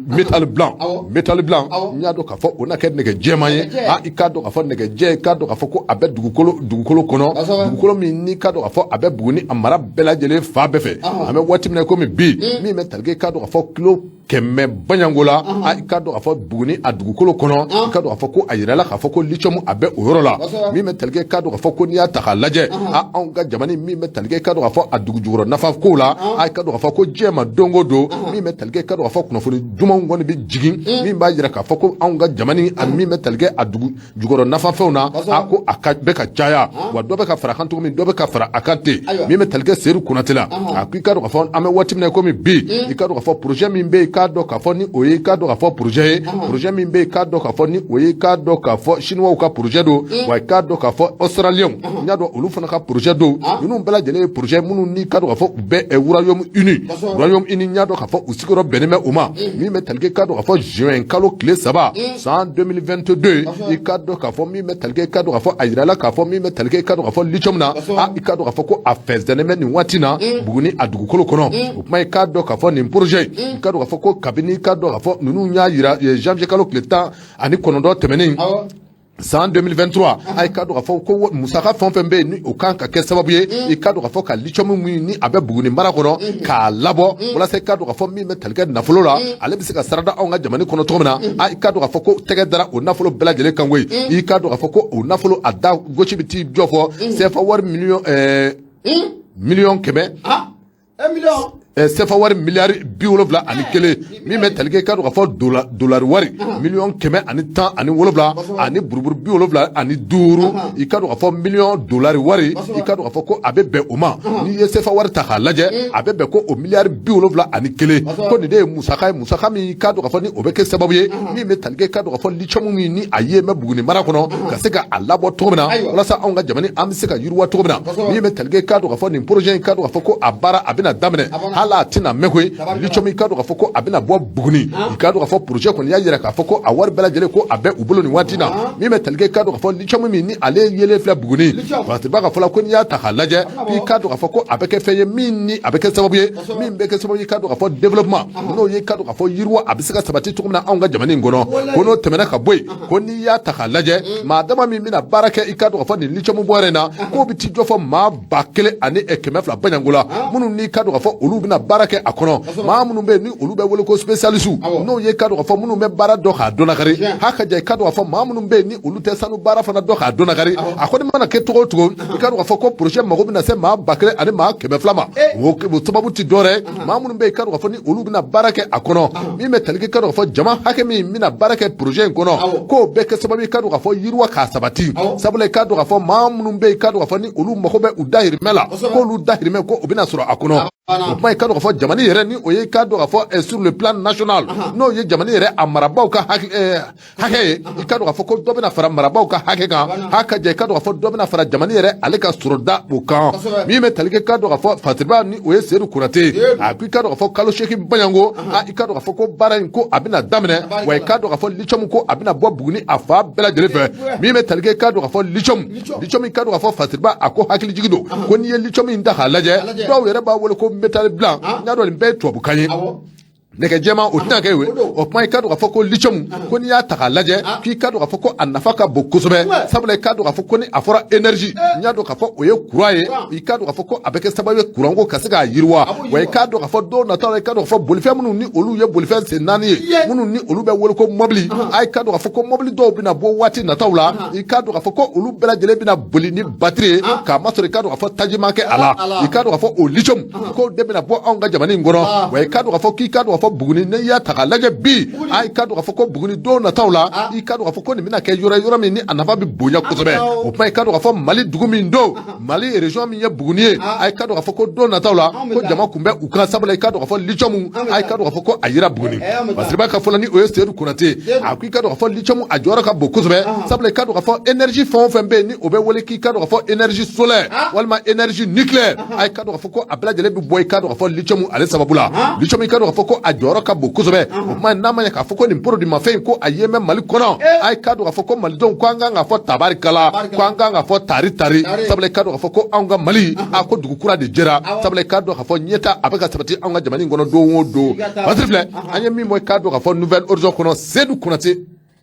métal blanc. Métal blanc, n y'a dɔn k'a fɔ o na kɛ nɛgɛ jɛman ye. Nɛgɛjɛ. Ah, i k'a dɔn k'a fɔ nɛgɛjɛ, i k'a dɔn k'a fɔ ko a bɛ dugukolo kɔnɔ, dugukolo min n'i k'a dɔn k'a fɔ a bɛ Buguni a mara bɛɛ lajɛlen fan bɛɛ fɛ. An bɛ waati min na komi bi, min bɛ tali kɛ, i k'a dɔn k'a fɔ kilo 100 baɲanko la, ah, i k'a dɔn k'a fɔ Buguni a dugukolo kɔnɔ, i k'a dɔn k'a fɔ ko a yirala k'a fɔ ko lithium a bɛ o yɔrɔ la. Min bɛ tali kɛ, i k'a dɔn k'a fɔ ko n'i y'a ta k'a lajɛ, ah, anw ka jamana min bɛ tali kɛ, i k'a dɔn k'a fɔ a dugu jukɔrɔ nafa ko la, ah, i k'a dɔn k'a fɔ ko diɲɛ ma don o don, min bɛ tali kɛ, i k'a dɔn k'a fɔ kunnafoni dumanw kɔni bɛ jigin min b'a jira k'a fɔ ko anw ka jamana a min bɛ tali kɛ a dugu jukɔrɔ nafafɛnw na, a ko a ka bɛ ka caya, wa dɔ bɛ ka fara a kan cogo min, dɔ bɛ ka fara a kan ten. Min bɛ tali kɛ Seyidu Konate la, a ko i k'a dɔn k'a fɔ an bɛ waati min na komi bi, i k'a dɔn k'a fɔ projet min bɛ yen, i k'a dɔn k'a fɔ ni o ye, i k'a dɔn k'a fɔ projet ye, projet min bɛ yen, i k'a dɔn k'a fɔ ni o ye, i k'a dɔn k'a fɔ chinois ka projet don, wa i k'a dɔn k'a fɔ australiens, n y'a dɔn olu fana ka projet don. Ninnu bɛɛ lajɛlen ye projet minnu ni k'a dɔn k'a fɔ u bɛ Royaume-Uni. Royaume-Uni, n y'a dɔn k'a fɔ u sigiyɔrɔ bɛnnen bɛ o ma. Min bɛ tali kɛ, i k'a dɔn k'a fɔ juin kalo tile 3 san 2022, i k'a dɔn k'a fɔ min bɛ tali kɛ, i k'a dɔn k'a fɔ a yirala k'a fɔ min bɛ tali kɛ, i k'a dɔn k'a fɔ lithium na, ah, i k'a dɔn k'a fɔ ko a fɛnsɛnnen bɛ nin waati na Buguni a dugukolo kɔnɔ. O kuma, i k'a dɔn k'a fɔ nin projet, i k'a dɔn k'a fɔ ko kabini, i k'a dɔn k'a fɔ ninnu y'a yira janvier kalo tile 19 tɛmɛnen san 2023, a i k'a dɔn k'a fɔ ko musaka fɛn o fɛn bɛ yen ni o kan ka kɛ sababu ye, i k'a dɔn k'a fɔ ka lithium min ni a bɛ Buguni mara kɔnɔ k'a labɔ, walasa i k'a dɔn k'a fɔ min bɛ tali kɛ nafolo la, ale bɛ se ka sarada anw ka jamana kɔnɔ cogo min na, a i k'a dɔn k'a fɔ ko tɛgɛ dara o nafolo bɛɛ lajɛlen kan koyi. I k'a dɔn k'a fɔ ko o nafolo a da gosi bɛ t'i jɔ fɔ CFA wari miliyɔn 100, Un million. CFA wari miliyari 71, min bɛ tali kɛ, i k'a dɔn k'a fɔ dolari wari miliyɔn 117 ani buruburu 75, i k'a dɔn k'a fɔ miliyɔn dolari wari, i k'a dɔn k'a fɔ ko a bɛ bɛn o ma. N'i ye CFA wari ta k'a lajɛ, a bɛ bɛn ko o miliyari 71. Ko nin de ye musaka ye, musaka min i k'a dɔn k'a fɔ ni o bɛ kɛ sababu ye, min bɛ tali kɛ, i k'a dɔn k'a fɔ lithium min ni a ye bɛ Buguni mara kɔnɔ, ka se ka a labɔ cogo min na, walasa anw ka jamana an bɛ se ka yiriwa cogo min na. Min bɛ tali kɛ, i k'a dɔn k'a fɔ nin projet in, i k'a dɔn k'a fɔ ko a baara a bɛna daminɛ. Hali a tɛna mɛn koyi, lithium i k'a dɔn k'a fɔ ko a bɛna bɔ Buguni. I k'a dɔn k'a fɔ projet kɔni y'a yira k'a fɔ ko a wari bɛɛ lajɛlen ko a bɛ u bolo nin waati na. Min bɛ tali kɛ, i k'a dɔn k'a fɔ lithium min ni ale yelen filɛ Buguni, Fasiriba ka fɔ la, ko n'i y'a ta k'a lajɛ, k'i k'a dɔn k'a fɔ ko a bɛ kɛ fɛn ye min ni a bɛ kɛ sababu ye, min bɛ kɛ sababu ye, i k'a dɔn k'a fɔ développement, n'o ye i k'a dɔn k'a fɔ yiriwa, a bɛ se ka sabati cogo min na anw ka jamana in kɔnɔ. Ko n'o tɛmɛna ka bɔ yen, ko n'i y'a ta k'a lajɛ, maa dama min bɛna baara kɛ, i k'a dɔn k'a fɔ nin lithium bɔyɔrɔ in na, k'o bɛ t'i jɔ fɔ maa 1100 baɲanko la, minnu n'i k'a dɔn k'a fɔ olu bɛna baara kɛ a kɔnɔ. Maa minnu bɛ yen ni olu bɛ wele ko spécialiste, n'o ye k'a dɔn k'a fɔ minnu bɛ baara dɔn k'a dɔn nakari, ha ka ja, i k'a dɔn k'a fɔ maa minnu bɛ yen ni olu tɛ sanu baara fana dɔn k'a dɔn nakari. A kɔni mana kɛ cogo o cogo, i k'a dɔn k'a fɔ ko projet mago bɛna se maa 1200 ma. O sababu tɛ dɔwɛrɛ, maa minnu bɛ yen, i k'a dɔn k'a fɔ ni olu bɛna baara kɛ a kɔnɔ. Min bɛ tali kɛ, i k'a dɔn k'a fɔ jama hakɛ min bɛna baara kɛ projet in kɔnɔ, k'o bɛ kɛ sababu ye, i k'a dɔn k'a fɔ yiriwa k'a sabati, sabula i k'a dɔn k'a fɔ maa minnu bɛ yen, i k'a dɔn k'a fɔ ni olu mago bɛ u dahirimɛ la, k'olu dahirimɛ ko o bɛna sɔrɔ a kɔnɔ. O kuma, i k'a dɔn k'a fɔ jamana yɛrɛ, ni o ye i k'a dɔn k'a fɔ sur le plan national, n'o ye jamana yɛrɛ a marabaaw ka hakɛ ye, i k'a dɔn k'a fɔ ko dɔ bɛna fara marabaaw ka hakɛ kan. Ha ka jɛ, i k'a dɔn k'a fɔ dɔ bɛna fara jamana yɛrɛ ale ka sɔrɔda o kan. Min bɛ tali kɛ, k'a dɔn k'a fɔ Fasiriba, ni o ye Seyidu Konate, a ko i k'a dɔn k'a fɔ kalo 8 baɲanko, a i k'a dɔn k'a fɔ ko baara in ko a bɛna daminɛ, wa i k'a dɔn k'a fɔ lithium ko a bɛna bɔ Buguni a fan bɛɛ lajɛlen fɛ. Min bɛ tali kɛ, k'a dɔn k'a fɔ lithium, i k'a dɔn k'a fɔ Fasiriba a ko hakilijigi don, ko n'i ye lithium in ta k'a lajɛ, dɔw yɛrɛ b'a wele ko métal blanc, n y'a dɔn nin bɛɛ ye tubabukan ye, nɛgɛ jɛman, o tɛna kɛ ye. O kuma, i k'a dɔn k'a fɔ ko lithium, ko n'i y'a ta k'a lajɛ, k'i k'a dɔn k'a fɔ ko a nafa ka bon kosɛbɛ, sabula i k'a dɔn k'a fɔ ko ni a fɔra énergie, n y'a dɔn k'a fɔ o ye courant ye. I k'a dɔn k'a fɔ ko a bɛ kɛ sababu ye courant ko ka se k'a yiriwa, wa i k'a dɔn k'a fɔ don nataw la, i k'a dɔn k'a fɔ bolifɛn minnu ni olu ye bolifɛn sen naani ye, minnu ni olu bɛ wele ko mɔbili, a i k'a dɔn k'a fɔ ko mɔbili dɔw bɛna bɔ waati nataw la, i k'a dɔn k'a fɔ ko olu bɛɛ lajɛlen bɛna boli ni batiri ye, k'a masɔrɔ i k'a dɔn k'a fɔ taji ma kɛ a la. I k'a dɔn k'a fɔ o lithium ko de bɛna bɔ anw ka jamana in kɔnɔ. Wa i k'a dɔn k'a fɔ k'i k'a dɔn k'a fɔ Buguni, n'i y'a ta k'a lajɛ bi, a i k'a dɔn k'a fɔ ko Buguni don nataw la, i k'a dɔn k'a fɔ ko nin bɛna kɛ yɔrɔ ye, yɔrɔ min ni a nafa bɛ bonya kosɛbɛ. O kuma, i k'a dɔn k'a fɔ Mali dugu min don, Mali région min ye Buguni ye, a i k'a dɔn k'a fɔ ko don nataw la ko jama kun bɛ u kan, sabula i k'a dɔn k'a fɔ lithium, a i k'a dɔn k'a fɔ ko a yera Buguni. Fasiriba ka fɔ la, ni o ye Seyidu Konate, a ko i k'a dɔn k'a fɔ lithium a jɔyɔrɔ ka bon kosɛbɛ, sabula i k'a dɔn k'a fɔ énergie fɛn o fɛn bɛ yen ni o bɛ wele k'i k'a dɔn k'a fɔ énergie solaire walima énergie nucléaire, a i k'a dɔn k'a fɔ ko a bɛɛ lajɛlen bɛ bɔ, i k'a dɔn k'a fɔ lithium ale sababu la. Lithium, i k'a dɔn k'a fɔ ko a jɔyɔrɔ ka bon kosɛbɛ. O kuma, n'a ma ɲɛ k'a fɔ ko nin produit mafɛn in ko a ye bɛ Mali kɔnɔ, a k'a dɔn k'a fɔ ko malidenw ko an kan k'a fɔ tabarikala, ko an kan k'a fɔ tari tari, sabula i k'a dɔn k'a fɔ ko anw ka Mali, a ko dugu kura de jɛra, sabula i k'a dɔn k'a fɔ ɲɛta a bɛ ka sabati anw ka jamana in kɔnɔ don o don. Fasiri filɛ, an ye min bɔ, i k'a dɔn k'a fɔ Nouvel Horizon kɔnɔ, Seyidu Konate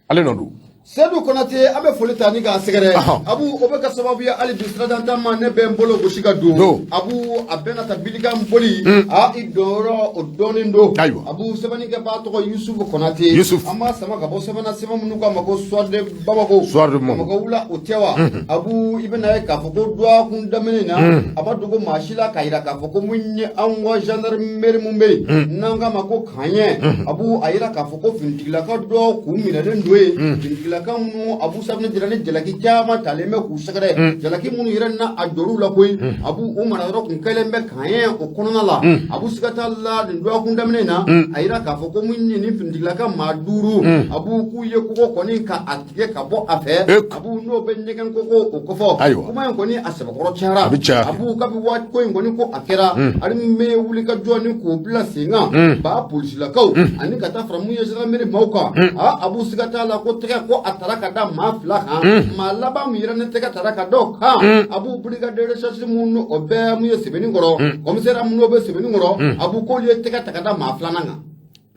ale nɔ don. Sedu Konate, an bɛ foli ta ni k'a sɛgɛrɛ. Abu, o bɛ ka sababu ye hali bi sirajan ma ne bɛ n bolo gosi ka don. Abu, a bɛna ta bilikan boli a i dɔnyɔrɔ o dɔnnen don. Abu, sɛbɛnnikɛbaa tɔgɔ Yusufu Konate. Yusuf. An b'a sama ka bɔ sɛbɛnna, sɛbɛn minnu k'a ma ko Soir de Bamako. Soir de Bamako. Bamako wula, o tɛ wa? Abu, i bɛna ye k'a fɔ ko dɔgɔkun daminɛ na, a ma dogo maa si la k'a yira k'a fɔ ko mun ye anw ka gendarmerie mun bɛ yen n'an k'a ma ko Kaɲɛ. Abu, a yira k'a fɔ ko finitigilaka dɔ k'u minɛlen don yen, finitigilaka minnu, Abu, safunɛ jira ni jalaki caman talen bɛ k'u sɛgɛrɛ, jalaki minnu yɛrɛ na a jɔr'u la koyi. Abu, o marayɔrɔ kun kɛlen bɛ Kaɲɛ o kɔnɔna la. Abu, siga t'a la, nin dɔgɔkun daminɛ na, a yira k'a fɔ ko mun ye nin finitigilaka maa 5, Abu, k'u ye kogo kɔni ka a tigɛ ka bɔ a fɛ. Abu, n'o bɛ ɲɛgɛn koko o kɔfɔ. Kuma in kɔni a sɛbɛkɔrɔ cayara. A bɛ caya. Abu, kabi waati ko in kɔni ko a kɛra, armée wuli ka jɔ ni k'o bila sen kan, ba polisilakaw ani ka taa fara mun ye gendarmerie maaw kan. A Abu, siga t'a la ko tɛgɛ ko a taara ka da maa 2 kan. Maa laban min yɛrɛ ni tɛgɛ taara ka da o kan, Abu, brigade de recherche mun o bɛɛ mun ye Sɛbɛnni kɔrɔ, commissaire mun n'o bɛ Sɛbɛnni kɔrɔ, Abu, k'olu ye tɛgɛ ta ka da maa filanan kan.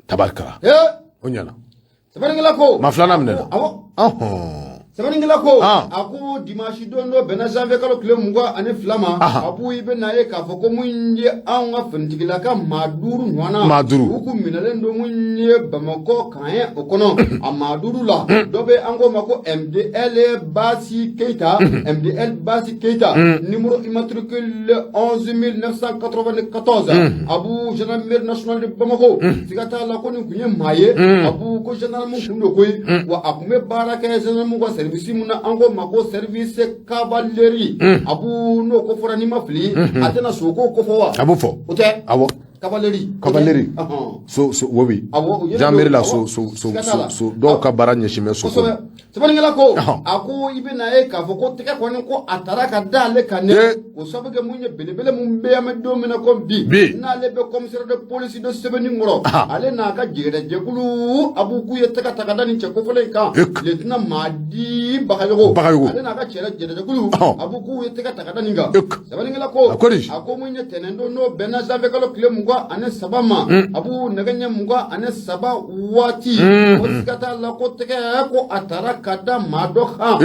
Tabarikala. O ɲɛna. Sɛbɛnnikɛla ko. Maa filanan minɛna. Awɔ. Sɛbɛnnikɛla ko, a ko dimanche don dɔ bɛnna janvier kalo tile 22 ma. Abu, i bɛ n'a ye k'a fɔ ko mun ye anw ka finitigilaka maa 5 ɲɔgɔnna. Maa 5. U kun minɛlen don mun ye Bamakɔ Kaɲɛ o kɔnɔ. A maa 5 la, dɔ bɛ an k'o ma ko MDL Basi Keyita, MDL Basi Keyita, numéro immatricule 11994. Abu, gendarmerie nationale de Bamako, siga t'a la ko nin kun ye maa ye. Abu, ko gendarme kun don koyi, wa a kun bɛ baara kɛ gendarme ka service mun na, an ko ma ko service cavalerie. Abu, n'o ko fɔra, n'i ma fili, a tɛna soko ko fɔ wa? A b'o fɔ. O tɛ. Awɔ. Cavalerie. Cavalerie. Ɔhɔn. So so, oui. Awɔ, u ye Gendarmerie la, awɔ. so so so Siga t'a la. so so dɔw ka baara ɲɛsin bɛ so ko. Kosɛbɛ, sɛbɛnnikɛla ko, a ko i bɛna ye k'a fɔ ko tɛgɛ kɔni ko a taara ka da ale kan dɛ. O sababu kɛ mun ye, belebele mun bɛ an bɛ don min na ko bi, Bi. n'ale bɛ commissaire de police de Sɛbɛnnikɔrɔ, ale n'a ka jɛgɛjɛkulu, Abu, k'u ye tɛgɛ ta ka da nin cɛ kofɔlen in kan, lieutenant Madi Bagayogo. Bagayogo. Ale n'a ka cɛ jɛgɛjɛkulu, Abu, k'u ye tɛgɛ ta ka da nin kan. Sɛbɛnnikɛla ko, A ko di? A ko mun ye, tɛnɛn don, n'o bɛnna janvier kalo tile 23 ma, Abu, nɛgɛ ɲɛ 23 waati, ko siga t'a la ko tɛgɛ ko a taara ka da maa dɔ kan.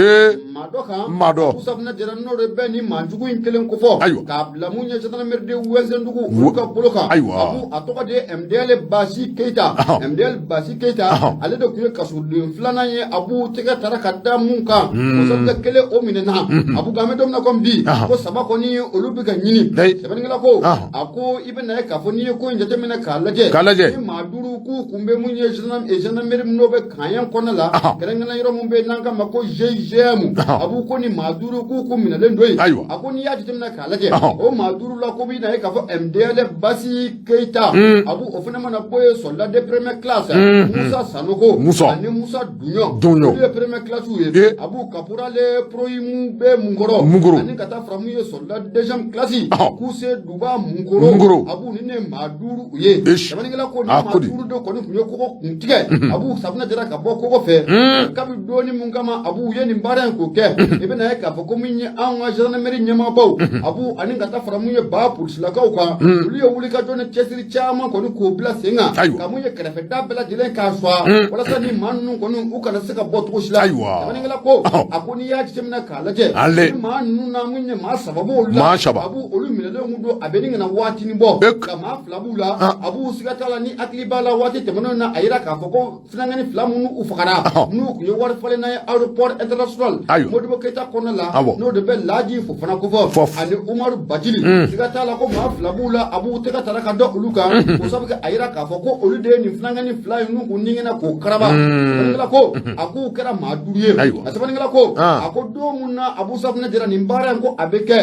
Maa dɔ kan. Maa dɔ. Musa Jara, n'o de bɛ ni maa jugu in kelen kofɔ, k'a bila mun ye, gendarmerie de Wɛlɛndugu, olu ka bolo kan. Abu, a tɔgɔ de ye MDL Basi Keyita. MDL Basi Keyita, ale de tun ye kasoden filanan ye, Abu, tɛgɛ taara ka da mun kan. O sababu kɛ kelen o minɛna, Abu, an bɛ don min na komi bi, ko saba kɔni olu bɛ ka ɲini. Sɛbɛnnikɛla ko, a ko i bɛna ye k'a fɔ n'i ye ko in jateminɛ k'a lajɛ, K'a lajɛ. ni maa duuru k'u kun bɛ mun ye, gendarmerie n'o bɛ Kaɲɛ kɔnɔna la, kɛrɛnkɛrɛn yɔrɔ mun bɛ yen n'an k'a ma ko GIGM, Abu, ko ni maa duuru k'u kun minɛlen don yen. A ko n'i y'a jateminɛ k'a lajɛ, o maa duuru la, ko bɛ na ye k'a fɔ MDL Basi Keyita, Abu, o fana mana bɔ yen, soldat de première classe Musa Sanogo Musa. ani Musa Dunɲɔ, Dunɲɔ. olu ye première classe ye. Abu, caporal Proyimu bɛ Munkɔrɔ, Munkɔrɔ. ani ka taa fara mun ye, soldat deuxième classe Kuse Duba Munkɔrɔ. Munkɔrɔ. Abu, ni ne maa duuru u ye. Sɛbɛnnikɛla ko ni A maa ko di? duuru de kɔni tun ye kogo kun tigɛ, Abu, safunɛ jara ka bɔ kogo fɛ kabi dɔɔni mun kama, Abu, u ye nin baara in k'o kɛ. I bɛna ye k'a fɔ ko min ye, anw ka gendarmerie ɲɛmaabaw, Abu, ani ka taa fara mun ye, ba polisilakaw kan, olu ye wulikajɔ ni cɛsiri caman kɔni k'o bila sen kan, ka mun ye, kɛrɛfɛda bɛɛ lajɛlen k'a sɔn, walasa ni maa ninnu kɔni u kana se ka bɔ cogo si la. Sɛbɛnnikɛla ko, a ko n'i y'a jateminɛ k'a lajɛ, ni maa ninnu na, mun ye, maa saba b'olu la. Maa saba. Abu, olu minɛlen kun don, a bɛ ni kana waatinin bɔ, nka maa fila b'u la. Abu, siga t'a la, ni hakili b'a la, waati tɛmɛnenw na, a yira k'a fɔ ko filankɛni fila minnu u fagara, n'u tun ye wari falen n'a ye aéroport international Modibo Keyita kɔnɔna la, n'o de bɛ Laji Fofana kofɔ, ani Umaru Bajili, siga t'a la ko maa fila b'u la. Abu, tɛgɛ taara ka da olu kan, o sababu kɛ a yira k'a fɔ ko olu de ye nin filankɛni fila in n'u kun ningɛnna k'o karaba. Sɛbɛnnikɛla ko, a k'u kɛra maa duuru ye. A sɛbɛnnikɛla ko, a ko don mun na, Abu, safunɛ jira nin baara in ko a bɛ kɛ,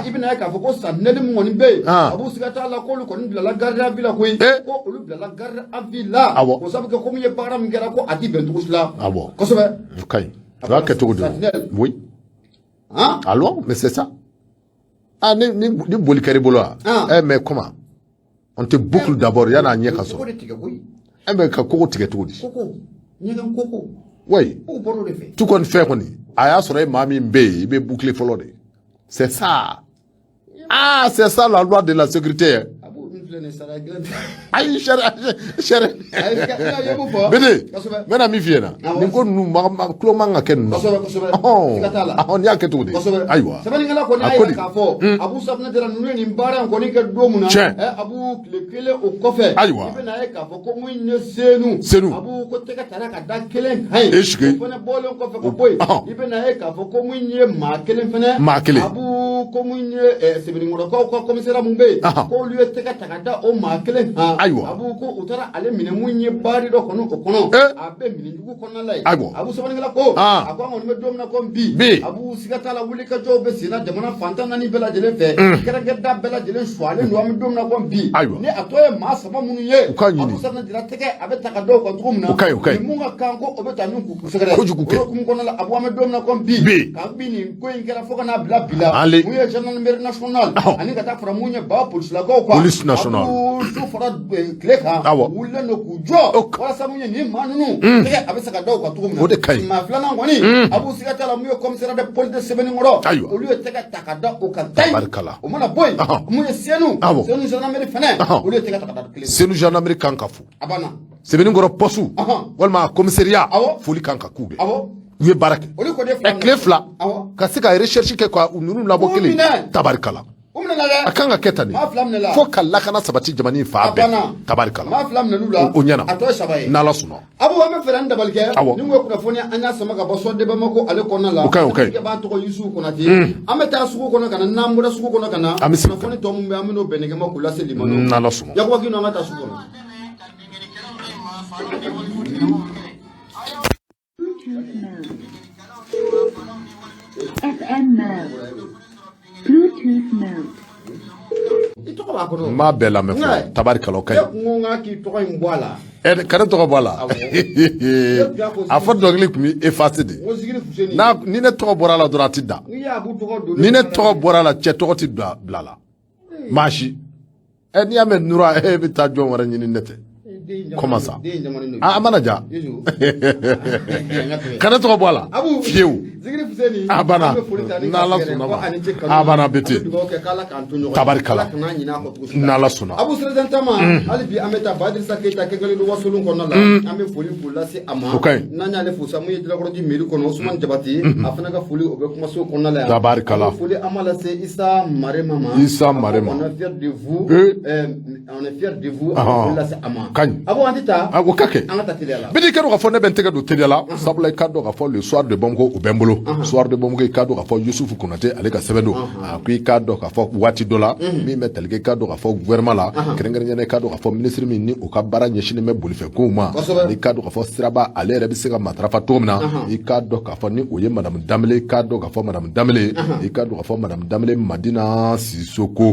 i bɛna ye k'a fɔ ko sentinelle mun kɔni bɛ yen, Abu, siga t'a la k'olu kɔni bilala garde à vue la koyi. Ko olu bilala garde à vue la, o sababu kɛ ko min ye, baara min kɛra, ko a ti bɛn cogo si la. Kosɛbɛ. O ka ɲi, o y'a kɛ cogo di? Sentinelle. Oui. Han. Alors, mais c'est ça. Ah, ni boli kɛr'i bolo wa? Eh, mais comment? On te boucle d'abord, yan'a ɲɛ ka Koko sɔrɔ. de tigɛ koyi. Eh, mais ka kogo tigɛ cogo di? Koko, ɲɛgɛn koko. Oui. K'o bɔr'o de fɛ. Tu kɔni fɛn kɔni, a y'a sɔrɔ e maa min bɛ yen, i bɛ boucler fɔlɔ de. C'est ça. Ah, c'est ça la loi de la sécurité, hein. Abu, min filɛ nin ye, sara dilan tɛ. Ayi, sariya sariya. Ayi, i ye mun fɔ? Bede, Kosɛbɛ. n bɛna min f'i ɲɛna. Nin ko ninnu tulo man ka kɛ ninnu na. Kosɛbɛ, kosɛbɛ. Siga t'a la. Ɔhɔn, n'i y'a kɛ cogo di? Kosɛbɛ. Ayiwa. Sɛbɛnnikɛla kɔni A y'a ko yira di? k'a fɔ, Abu, safunɛ jara ninnu ye nin baara in kɔni kɛ don min na, Abu, tile kelen o kɔfɛ, i bɛna ye k'a fɔ ko mun ye, Senu. Senu. Abu, ko tɛgɛ taara ka da kelen kan yen. E sigi. O fana bɔlen kɔfɛ ka bɔ yen, i bɛna ye k'a fɔ ko mun ye, maa kelen fɛnɛ. Maa kelen. Abu, ko mun ye, Sɛbɛnnikɔrɔkaw ka commissariat mun bɛ yen, k'olu ye tɛgɛ ta ka da o maa kelen kan. Abu, ko u taara ale minɛ mun ye, baari dɔ kɔnɔ o kɔnɔ. A bɛ minɛjugu kɔnɔna la yen. Abu, sɛbɛnnikɛla ko, a ko an kɔni bɛ don min na komi bi, Bi. Abu, siga t'a la, wulikajɔw bɛ sen na jamana fantan naani bɛɛ lajɛlen fɛ, kɛrɛnkɛda bɛɛ lajɛlen suwalen don an bɛ don min na komi bi. Ni a tɔ ye maa saba minnu ye, U k'a ɲini. Abu, safunɛ jira tɛgɛ a bɛ ta ka dɔw kan cogo min na, O ka ɲi, o ka ɲi. ni mun ka kan ko o bɛ ta ni k'u sɛgɛrɛ. Kojugu kɛ. O hukumu kɔnɔna la, Abu, an bɛ don min na komi bi, Bi. kabi nin ko in kɛra fo ka n'a bila bi la, Ale. mun ye, gendarmerie nationale ani ka taa fara mun ye, ba polisilakaw kan, Police nationale. Abu, su fara tile kan, wulilen don k'u jɔ, walasa mun ye, nin maa ninnu tɛgɛ a bɛ se ka da u kan cogo min na. O de ka ɲi. Maa filanan kɔni, Abu, siga t'a la, mun ye, commissariat de police de Sɛbɛnnikɔrɔ, olu ye tɛgɛ ta ka da o kan tayi. Tabarikala. O mana bɔ yen, mun ye, Senu. Senu gendarmerie fɛnɛ, olu ye tɛgɛ ta ka da kelen. Senu gendarmerie kan ka fo. A banna. Sɛbɛnnikɔrɔ poste walima commissariat, foli kan ka k'u de. U ye baara kɛ. Olu kɔni ye fila Ɛ, tile 2 ka se ka recherche kɛ ka ninnu labɔ K'u kelen. minɛ. Tabarikala. U minɛna dɛ. A kan ka kɛ tan de. Maa fila minɛla. Fo ka lakana sabati jamana in fan A bɛɛ. banna. Tabarikala. Maa fila minɛl'u la. O ɲɛna. A tɔ ye saba ye. N'Ala sɔnna. Abu, an bɛ fɛɛrɛ ni dabali kɛ. Ni kun ye kunnafoni, an y'a sama ka bɔ Sɔ de Bamako ale kɔnɔna la. O ka ɲi, o ka ɲi. B'a tɔgɔ Yusufu Konate. An bɛ taa sugu kɔnɔ ka na, n'an bɔra sugu kɔnɔ ka na, An bɛ segin. kunnafoni tɔ mun bɛ, an bɛ n'o bɛn nɛgɛma k'o lase limanaw. N'Ala sɔnna. Yakuba Kino, an ka taa sugu kɔnɔ. Bluetooth mode. FM mode. Bluetooth mode. I tɔgɔ b'a b'a kɔnɔ. N b'a bɛɛ lamɛn fɔlɔ, tabarikala, o ka ɲi. Ne kun ko n k'a k'i tɔgɔ in bɔ a la. Ɛ, ka ne tɔgɔ bɔ a la? A fɔ dɔnkili tun bɛ effacer de. N ko Zikiri Fuseni. N'a ni ne tɔgɔ bɔra a la dɔrɔn, a ti da. N'i y'a Abu tɔgɔ don. Ni ne tɔgɔ bɔra a la, cɛ tɔgɔ ti bila la maa si. Ɛ, n'i y'a mɛn Nura, e bɛ taa jɔn wɛrɛ ɲini, ne tɛ. Comment ça? A mana ja, ka ne tɔgɔ bɔ a la fiyewu. A banna, n'Ala sɔnna ma. A banna, bɛ ten, tabarikala, n'Ala sɔnna. Abu Sirajantama, hali bi an bɛ taa Badirisa Keyita Kɛnkɛli Wasolon kɔnɔna la, an bɛ foli k'o lase a ma. O ka ɲi. N'an y'ale fo sa, mun ye Jalakɔrɔji mairie kɔnɔ, Usumani Jabate, a fana ka foli o bɛ kumaso kɔnɔna la yan. Tabarikala. An bɛ foli an b'a lase Isa Marema ma. Isa Marema. On est fier de vous. On est fier de vous. An bɛ foli lase a ma. Ka ɲi. Abu, an tɛ taa. A o ka kɛ. An ka taa teliya la. Bidi, i ka dɔn k'a fɔ ne bɛ n tɛgɛ don teliya la, sabula i ka dɔn k'a fɔ Le Soir de Bamako, o bɛ n bolo. Soir de Bamako, i ka dɔn k'a fɔ Yusufu Konate, ale ka sɛbɛn don. A ko i k'a dɔn k'a fɔ waati dɔ la, min bɛ tali kɛ, i ka dɔn k'a fɔ gouvernement la, kɛrɛnkɛrɛnnenya, i ka dɔn k'a fɔ ministre min ni o ka baara ɲɛsinnen bɛ bolifɛn kow ma, i k'a dɔn k'a fɔ siraba ale yɛrɛ bɛ se ka matarafa cogo min na, i k'a dɔn k'a fɔ ni o ye madame Danbele, i k'a dɔn k'a fɔ madame Danbele, i k'a dɔn k'a fɔ madame Danbele Madina Sisoko,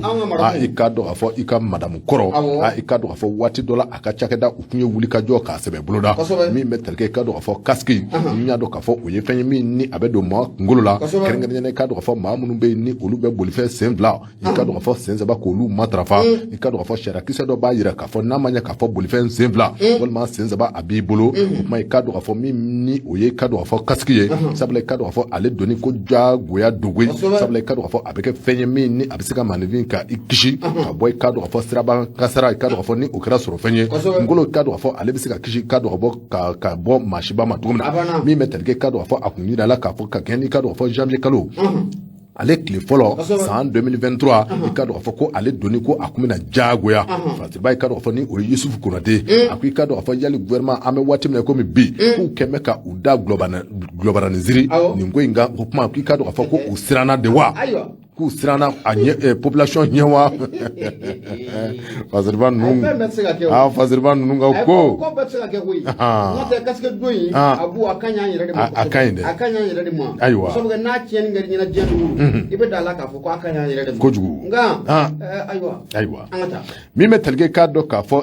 i k'a dɔn k'a fɔ i ka madame kɔrɔ, i k'a dɔn k'a fɔ waati dɔ la, a ka cakɛda u tun ye wuli ka jɔ k'a sɛbɛn boloda, min bɛ tali kɛ, i k'a dɔn k'a fɔ casque, n y'a dɔn k'a fɔ o ye fɛn ye min ni a bɛ don maa kunkolo la, kɛrɛnkɛrɛnnenya, i k'a dɔn k'a fɔ maa minnu bɛ yen ni olu bɛ bolifɛn sen fila, i k'a dɔn k'a fɔ sen saba, k'olu matarafa. I k'a dɔn k'a fɔ sariyakisɛ dɔ b'a jira k'a fɔ n'a ma ɲɛ k'a fɔ bolifɛn sen fila walima sen saba a b'i bolo, o tuma i k'a dɔn k'a fɔ min ni o ye, i k'a dɔn k'a fɔ casque ye, sabula i k'a dɔn k'a fɔ ale donni ko diyagoya dogo ye, sabula i k'a dɔn k'a fɔ a bɛ kɛ fɛn ye min ni a bɛ se ka maaninfin ka i kisi ka bɔ, i k'a dɔn k'a fɔ siraba kasara, i k'a dɔn k'a fɔ ni o kɛra sɔrɔ fɛn ye kunkolo, i k'a dɔn k'a fɔ ale bɛ se ka kisi, i k'a dɔn ka bɔ ka bɔ maasiba ma cogo min na. Min bɛ tali kɛ, i k'a dɔn k'a fɔ a kun yirala k'a fɔ ka kɛɲɛ ni, i k'a dɔn k'a fɔ janvier kalo ale tile fɔlɔ san 2023, i k'a dɔn k'a fɔ ko ale donni ko a kun bɛna diyagoya. Faratiba, i k'a dɔn k'a fɔ ni o ye Yusufu Konate, a ko i k'a dɔn k'a fɔ yali gouvernement, an bɛ waati min na komi bi, k'u kɛn bɛ ka u da gulɔbaranin ziri nin ko in kan, o kuma k'i k'a dɔn k'a fɔ ko u siranna de wa, k'u siranna a ɲɛ population ɲɛ wa? Fasiriba ninnu, fɛn bɛɛ tɛ se ka kɛ o. Ah, Fasiriba ninnu ka ko. Ko bɛɛ tɛ se ka kɛ koyi. N'o tɛ, casque don in, Abu, a ka ɲi an yɛrɛ de ma. A ka ɲi dɛ. A ka ɲi an yɛrɛ de ma. Ayiwa. Sabu n'a tiɲɛni kɛra ɲɛna diɲɛ dugu, i bɛ da a la k'a fɔ ko a ka ɲi an yɛrɛ de ma. Kojugu. Nka ayiwa. Ayiwa. An ka taa. Min bɛ tali kɛ, k'a dɔn k'a fɔ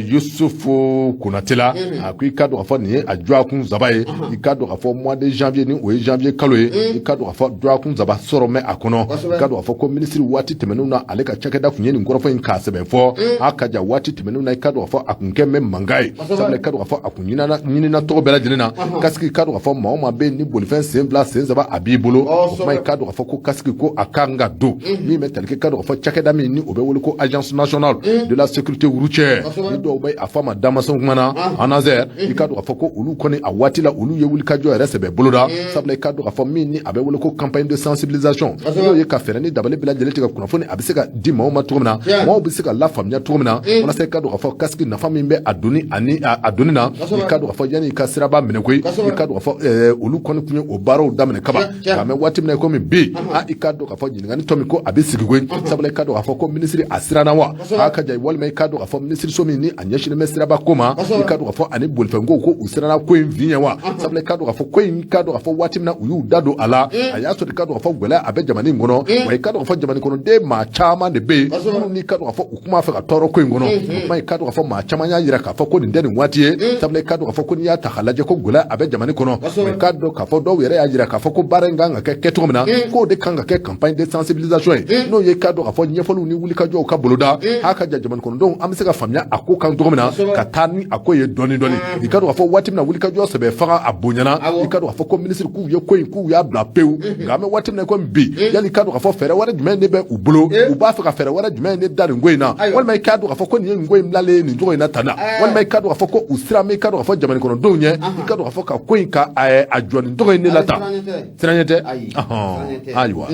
Yusufu Konate la, a ko i k'a dɔn k'a fɔ nin ye a dɔgɔkun saba ye, i k'a dɔn k'a fɔ mois de janvier, ni o ye janvier kalo ye, i k'a dɔn k'a fɔ dɔgɔkun saba sɔrɔ mɛ a kɔnɔ. I k'a dɔn k'a fɔ ko minisiri waati tɛmɛnenw na, ale ka cakɛda tun ye nin kɔrɔfɔ in k'a sɛbɛn fɔ a ka ja waati tɛmɛnenw na. I k'a dɔn k'a fɔ a kun kɛ mɛ mankan ye, sabula i k'a dɔn k'a fɔ a kun ɲinina tɔgɔ bɛɛ lajɛlen na casque, i k'a dɔn k'a fɔ maa o maa bɛ yen ni bolifɛn sen fila, sen saba a b'i bolo, o kuma i k'a dɔn k'a fɔ ko casque ko a kan ka don. Min bɛ tali kɛ, k'a dɔn k'a fɔ cakɛda min ni o bɛ wele ko Agence nationale de la sécurité routière, ni dɔw bɛ a fɔ a ma damasɛnw kuma na ANASER, i k'a dɔn k'a fɔ ko olu kɔni a waati la, olu ye wulikajɔ yɛrɛ sɛbɛ boloda, sabula i k'a dɔn k'a fɔ min ni a bɛ wele ko campagne de sensibilisation, n'o ye ka fɛɛrɛ ni dabali bɛɛ lajɛlen tigɛ, kunnafoni a bɛ se ka di maaw ma cogo min na, maaw bɛ se ka lafaamuya cogo min na, walasa i k'a dɔn k'a fɔ casque nafa min bɛ a donni ani a donni na, i k'a dɔn k'a fɔ yanni i ka siraba minɛ koyi, i k'a dɔn k'a fɔ olu kɔni tun ye o baaraw daminɛ kaban. Nka mɛ waati min na komi bi, i k'a dɔn k'a fɔ ɲininkali tɔ min ko a bɛ sigi koyi, sabula i k'a dɔn k'a fɔ ko minisiri a siranna wa a ka ja, walima i k'a dɔn k'a fɔ minisiriso min ni a ɲɛsinnen bɛ siraba ko ma, i k'a dɔn k'a fɔ ani bolifɛnko ko u siranna ko in fin ye wa? Sabula i k'a dɔn k'a fɔ ko in, i k'a dɔn k'a fɔ waati min na u y'u da don a la, a y'a sɔrɔ i k'a dɔn k'a fɔ gɛlɛya a bɛ jamana in kɔnɔ wa. I k'a dɔn k'a fɔ jamana kɔnɔden maa caman de bɛ yen minnu n'i k'a dɔn k'a fɔ u kuma fɛ ka tɔɔrɔ ko in kɔnɔ. O kuma, i k'a dɔn k'a fɔ maa caman y'a jira k'a fɔ ko nin tɛ nin waati ye, sabula i k'a dɔn k'a fɔ ko n'i y'a ta k'a lajɛ ko gɛlɛya a bɛ jamana kɔnɔ. I k'a dɔn k'a fɔ dɔw yɛrɛ y'a jira k'a fɔ ko baara in kan ka kɛ kɛcogo min na, k'o de kan ka kɛ campagne de sensibilisation ye, n'o ye k'a dɔn k'a fɔ ɲɛfɔliw ni wulikajɔw ka boloda a ka ja jamana kɔnɔdenw an bɛ se ka faamuya a ko kan cogo min na, ka taa ni a ko ye dɔɔni dɔɔni. I k'a dɔn k'a fɔ waati min na wulikajɔ sɛbɛ fanga a bonyana, i k'a dɔn k'a fɔ ko minisiri k'u ye ko in k'u y'a bila pewu. Nka an bɛ waati min na komi bi, yali i k'a dɔn k'a fɔ fɛɛrɛ wɛrɛ jumɛn de bɛ u bolo, u b'a fɛ ka fɛɛrɛ wɛrɛ jumɛn de da nin ko in na, walima i k'a dɔn k'a fɔ ko nin ye nin ko in bilalen ye nin cogo in na tan na, walima i k'a dɔn k'a fɔ ko u siran bɛ, i k'a dɔn k'a fɔ jamana kɔnɔdenw ɲɛ, i k'a dɔn k'a fɔ ka ko in ka a jɔ nin cogo in de la tan. Siranɲɛ tɛ? Ayiwa,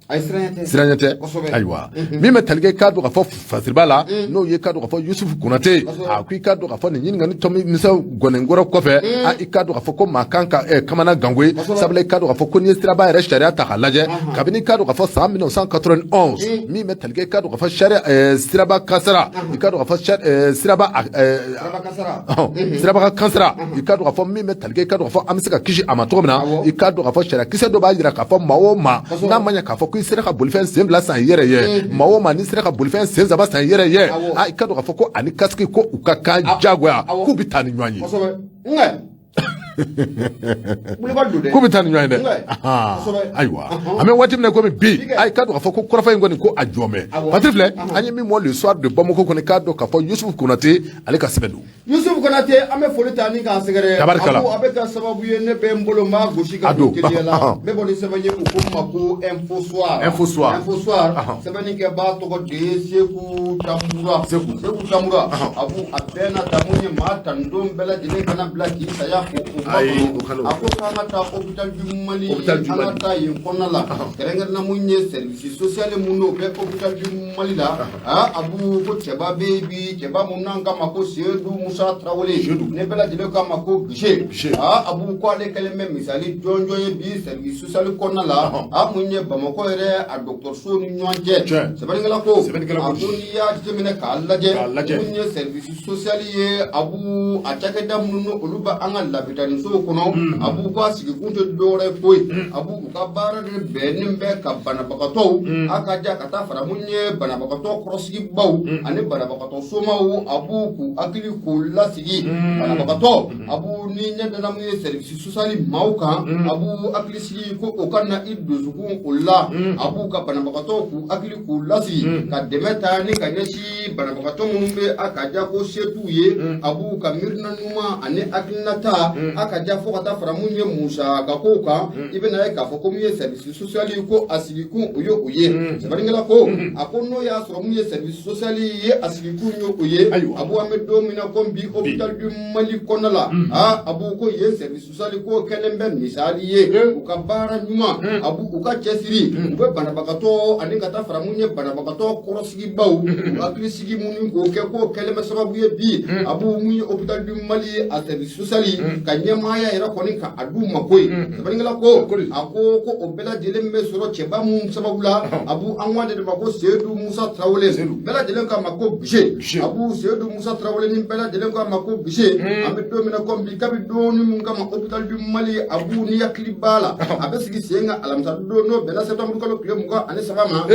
siranɲɛ tɛ. Ayiwa, min bɛ tali kɛ, k'a dɔn k'a fɔ Fasiriba la, n'o ye k'a dɔn k'a fɔ Yusufu Konate, a ko i k'a dɔn k'a fɔ nin ɲininkali tɔ misɛn gɔnɛnkɔrɔ kɔfɛ, a i k'a dɔn k'a fɔ ko maa kan ka kamana gan koyi, sabula i k'a dɔn k'a fɔ ko n'i ye siraba yɛrɛ sariya ta k'a lajɛ, kabini i k'a dɔn k'a fɔ san 1991, min bɛ tali kɛ, i k'a dɔn k'a fɔ sariya siraba kasara, i k'a dɔn k'a fɔ siraba siraba kasara, i k'a dɔn k'a fɔ min bɛ tali kɛ, i k'a dɔn k'a fɔ an bɛ se ka kisi a ma cogo min na, i k'a dɔn k'a fɔ sariya kisɛ dɔ b'a jira k'a fɔ maa o maa n'a ma ɲɛ k'a fɔ ko ko i sera ka bolifɛn sen fila san i yɛrɛ ye, maa o maa n'i sera ka bolifɛn sen saba san i yɛrɛ ye, a i ka dɔn k'a fɔ ko ani kasiki ko u ka kan diyagoya, k'u bɛ taa ni ɲɔgɔn ye. K'u bɛ taa ni ɲɔgɔn ye dɛ. Ayiwa, an bɛ waati min na komi bi, a i ka dɔn k'a fɔ ko kɔrɔfɔ in kɔni ko a jɔ mɛ Patiri filɛ, an ye min bɔ Le Soir de Bamako kɔni, k'a dɔn k'a fɔ Yusufu Konate ale ka sɛbɛn don. Yusufu Konate, an bɛ foli ta ni k'a sɛgɛrɛ. Tabarikala. A bɛ kɛ sababu ye ne bɛ n bolo n b'a gosi ka don teliya la. N bɛ bɔ ni sɛbɛn ye, u ko n ma ko Info Soir. Info Soir. Info Soir, sɛbɛnnikɛbaa tɔgɔ de ye Seku Tanbura. Seku Tanbura. Abu, a bɛɛ n'a ta, mun ye maa tanudon bɛɛ lajɛlen kana bila k'i saya ko o makɔnɔ. A ko k'an ka taa hôpital du Mali, an ka taa yen kɔnɔna la, kɛrɛnkɛrɛnnenya mun ye service social mun n'o bɛ hôpital du Mali la. Aa Abu, ko cɛba bɛ yen bi, cɛba mun n'an k'a ma ko Seyidu Musa Tarawele, ne bɛɛ lajɛlen k'a ma ko Gise. Aa Abu, ko ale kɛlen bɛ misali jɔnjɔn ye bi service social kɔnɔna la, a mun ye Bamakɔ yɛrɛ a dɔgɔtɔrɔso ni ɲɔgɔn cɛ. Sɛbɛnnikɛla ko, a ko n'i y'a jateminɛ k'a lajɛ, mun ye service social ye Abu, a cakɛda minnu n'olu bɛ an ka labitanisow kɔnɔ, Abu, ko a sigikun tɛ dɔwɛrɛ ye foyi, Abu, u ka baara de bɛnnen bɛ ka banabagatɔw a ka ja ka taa fara mun ye banabagatɔ kɔrɔsigibaw ani banabagatɔ somaw, Abu, k'u hakili k'u lasigi. Banabagatɔ, Abu, ni ɲɛ dana mun ye service social maaw kan, Abu, hakili sigi ko o ka na i dusukun o la. Abu, ka banabagatɔ k'u hakili k'u lasigi, ka dɛmɛ ta ni ka ɲɛsin banabagatɔ minnu bɛ a ka ja ko se t'u ye, Abu, ka miirina ɲuman ani hakilinata a ka ja fo ka taa fara mun ye musaka kow kan. I bɛna ye k'a fɔ ko mun ye service social ko a sigikun o ye o ye. Sɛbɛnnikɛla ko, a ko n'o y'a sɔrɔ mun ye service social ye a sigikun ye o ye, Abu, an bɛ don min na ko bi hôpital du Mali kɔnɔna la, aa Abu, ko yen service social ko kɛlen bɛ misali ye u ka baara ɲuman, Abu, u ka cɛsiri, u bɛ banabagatɔ ani ka taa fara mun ye banabagatɔ kɔrɔsigibaw u hakili sigi minnu k'o kɛ, k'o kɛlen bɛ sababu ye bi, Abu, mun ye hôpital du Mali a service social ka ɲɛmaaya yɛrɛ kɔni ka a d'u ma koyi. Sɛbɛnnikɛla ko, a ko ko o bɛɛ lajɛlen bɛ sɔrɔ cɛba mun sababu la, Abu, an ko ale de ma ko Seyidu Musa Tarawele, bɛɛ lajɛlen k'a ma ko Gise. Abu, Seyidu Musa Tarawele ni bɛɛ lajɛlen k'a ma ko Gise, an bɛ don min na komi bi, kabi don min kama hôpital du Mali, Abu, ni hakili b'a la, a bɛ sigi sen kan alamisa don n'o bɛnna septembre kalo tile 23 ma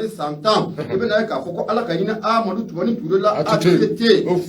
san 2010, i bɛna ye k'a fɔ ko Ala ka hinɛ Amadu Tumani Ture la, ATT,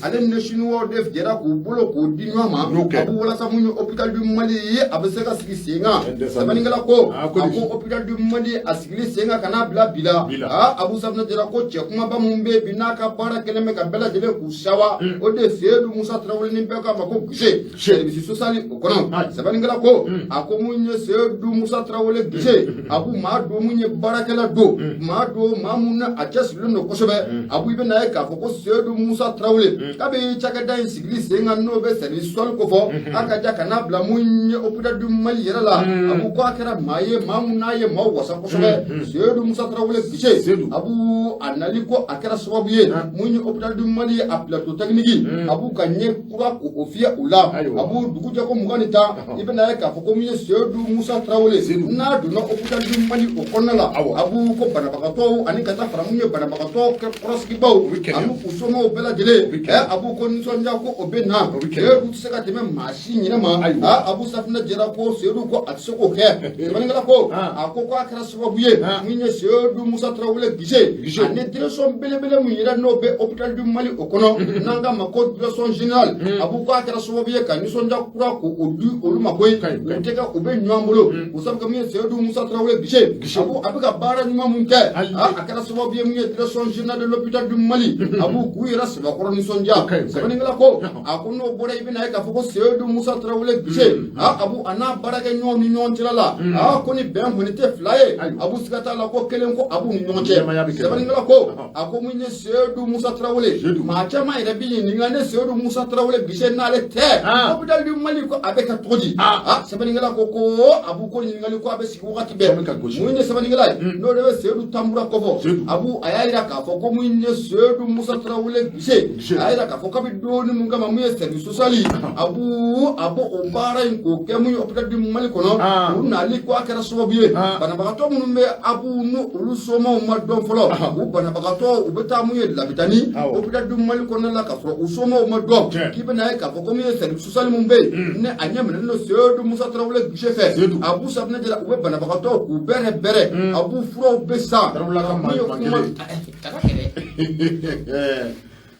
ale ni Chinois de jɛra k'u bolo k'o di ɲɔgɔn ma, Abu, walasa mun ye hôpital du Mali ye a bɛ se ka sigi sen kan. Sɛbɛnnikɛla ko, a ko hôpital du Mali a sigili sen kan ka n'a bila bi la, aa Abu Safinɛ jira ko cɛ kumaba mun bɛ bi n'a ka baara kɛlen bɛ ka bɛɛ lajɛlen k'u sawa, o de ye Seyidu Musa Tarawele ni bɛɛ k'a ma ko Gise, service social o kɔnɔ. Sɛbɛnnikɛla ko, a ko mun ye Seyidu Musa Tarawele Gise, Abu, maa don mun ye baarakɛla don, maa don maa mun na a cɛsirilen don kosɛbɛ. Abu, i bɛna ye k'a fɔ ko Seyidu Musa Tarawele, kabi cakɛda in sigili sen kan n'o bɛ service social kofɔ, a ka ja ka n'a bila mun ye hôpital du Mali yɛrɛ la, Abu, ko a kɛra maa ye maa mun n'a ye maaw wasa kosɛbɛ. Seyidu Musa Tarawele Gise, Abu, a nali ko a kɛra sababu ye mun ye hôpital du Mali a plateau technique, Abu, ka ɲɛ kura k'o fiyɛ u la. Abu, dugu jɛ ko 21, i bɛna ye k'a fɔ ko mun ye Seyidu Musa Tarawele n'a donna hôpital du Mali o kɔnɔna la, Abu, ko banabagatɔw ani ka taa fara mun ye banabagatɔ kɔrɔsigibaw ani u somɔgɔw bɛɛ lajɛlen, Abu, ko nisɔndiya ko o bɛ na. Seyidu tɛ se ka tɛmɛ maa si ɲinɛ ma. Abu Safinɛ jɛra ko Seyidu ko a tɛ se k'o kɛ. Sɛbɛnnikɛla ko, a ko k'a kɛra sababu ye mun ye Seyidu Musa Tarawele Gise ani direction belebele mun yɛrɛ n'o bɛ hôpital du Mali o kɔnɔ n'an k'a ma ko direction générale, Abu, k'a kɛra sababu ye ka nisɔndiya kura k'o di olu ma koyi. U tɛ kɛ u bɛ ɲɔgɔn bolo o sabu mun ye Seyidu Musa Tarawele Gise, Abu, a bɛ ka baara ɲuman mun kɛ, a kɛra sababu ye mun ye direction générale de l'hôpital du Mali, Abu, k'u yɛrɛ sɛbɛkɔrɔ nisɔndiya. Sɛbɛnnikɛla ko, a ko n'o bɔra, i bɛna ye k'a fɔ ko Seyidu Musa Tarawele Gise, Abu, a n'a baarakɛ ɲɔgɔn ni ɲɔgɔn cɛla la, a ko ni bɛn kɔni tɛ fila ye, Abu, siga t'a la ko kelen ko a b'u ni ɲɔgɔn cɛ. Sɛbɛnnikɛla ko, a ko mun ye Seyidu Musa Tarawele, maa caman yɛrɛ bɛ ɲininka ne Seyidu Musa Tarawele Gise n'ale tɛ hôpital du Mali ko a bɛ kɛ cogo di? Sɛbɛnnikɛla ko ko Abu, ko ɲininkali ko a bɛ sigi wagati bɛɛ. Mun ye sɛbɛnnikɛla ye n'o de bɛ Seyidu Tanbura kɔfɔ, Abu, a y'a jira k'a fɔ ko mun ye Seyidu Musa Tarawele Gise, a y'a jira k'a fɔ kabi donni mun kama mun ye service social, Abu, a b'o o baara in k'o kɛ mun ye hôpital du Mali kɔnɔ, u nali ko a kɛra sababu ye banabagatɔ minnu bɛ, Abu, n'u olu somaw ma dɔn fɔlɔ, u banabagatɔ u bɛ taa mun ye labitani hôpital du Mali kɔnɔna la k'a sɔrɔ u somaw ma dɔn, k'i bɛna ye k'a fɔ ko mun ye ye service social min bɛ yen ni a ɲɛ minɛnen don Seyidu Musa Tarawele Gise fɛ Abu Safinɛ Jara u bɛ banabagatɔw k'u bɛrɛ bɛrɛ Abu furaw bɛ san Tarawele ka maa Min ye ɲuman kuma- kelen. Kana kɛlɛ.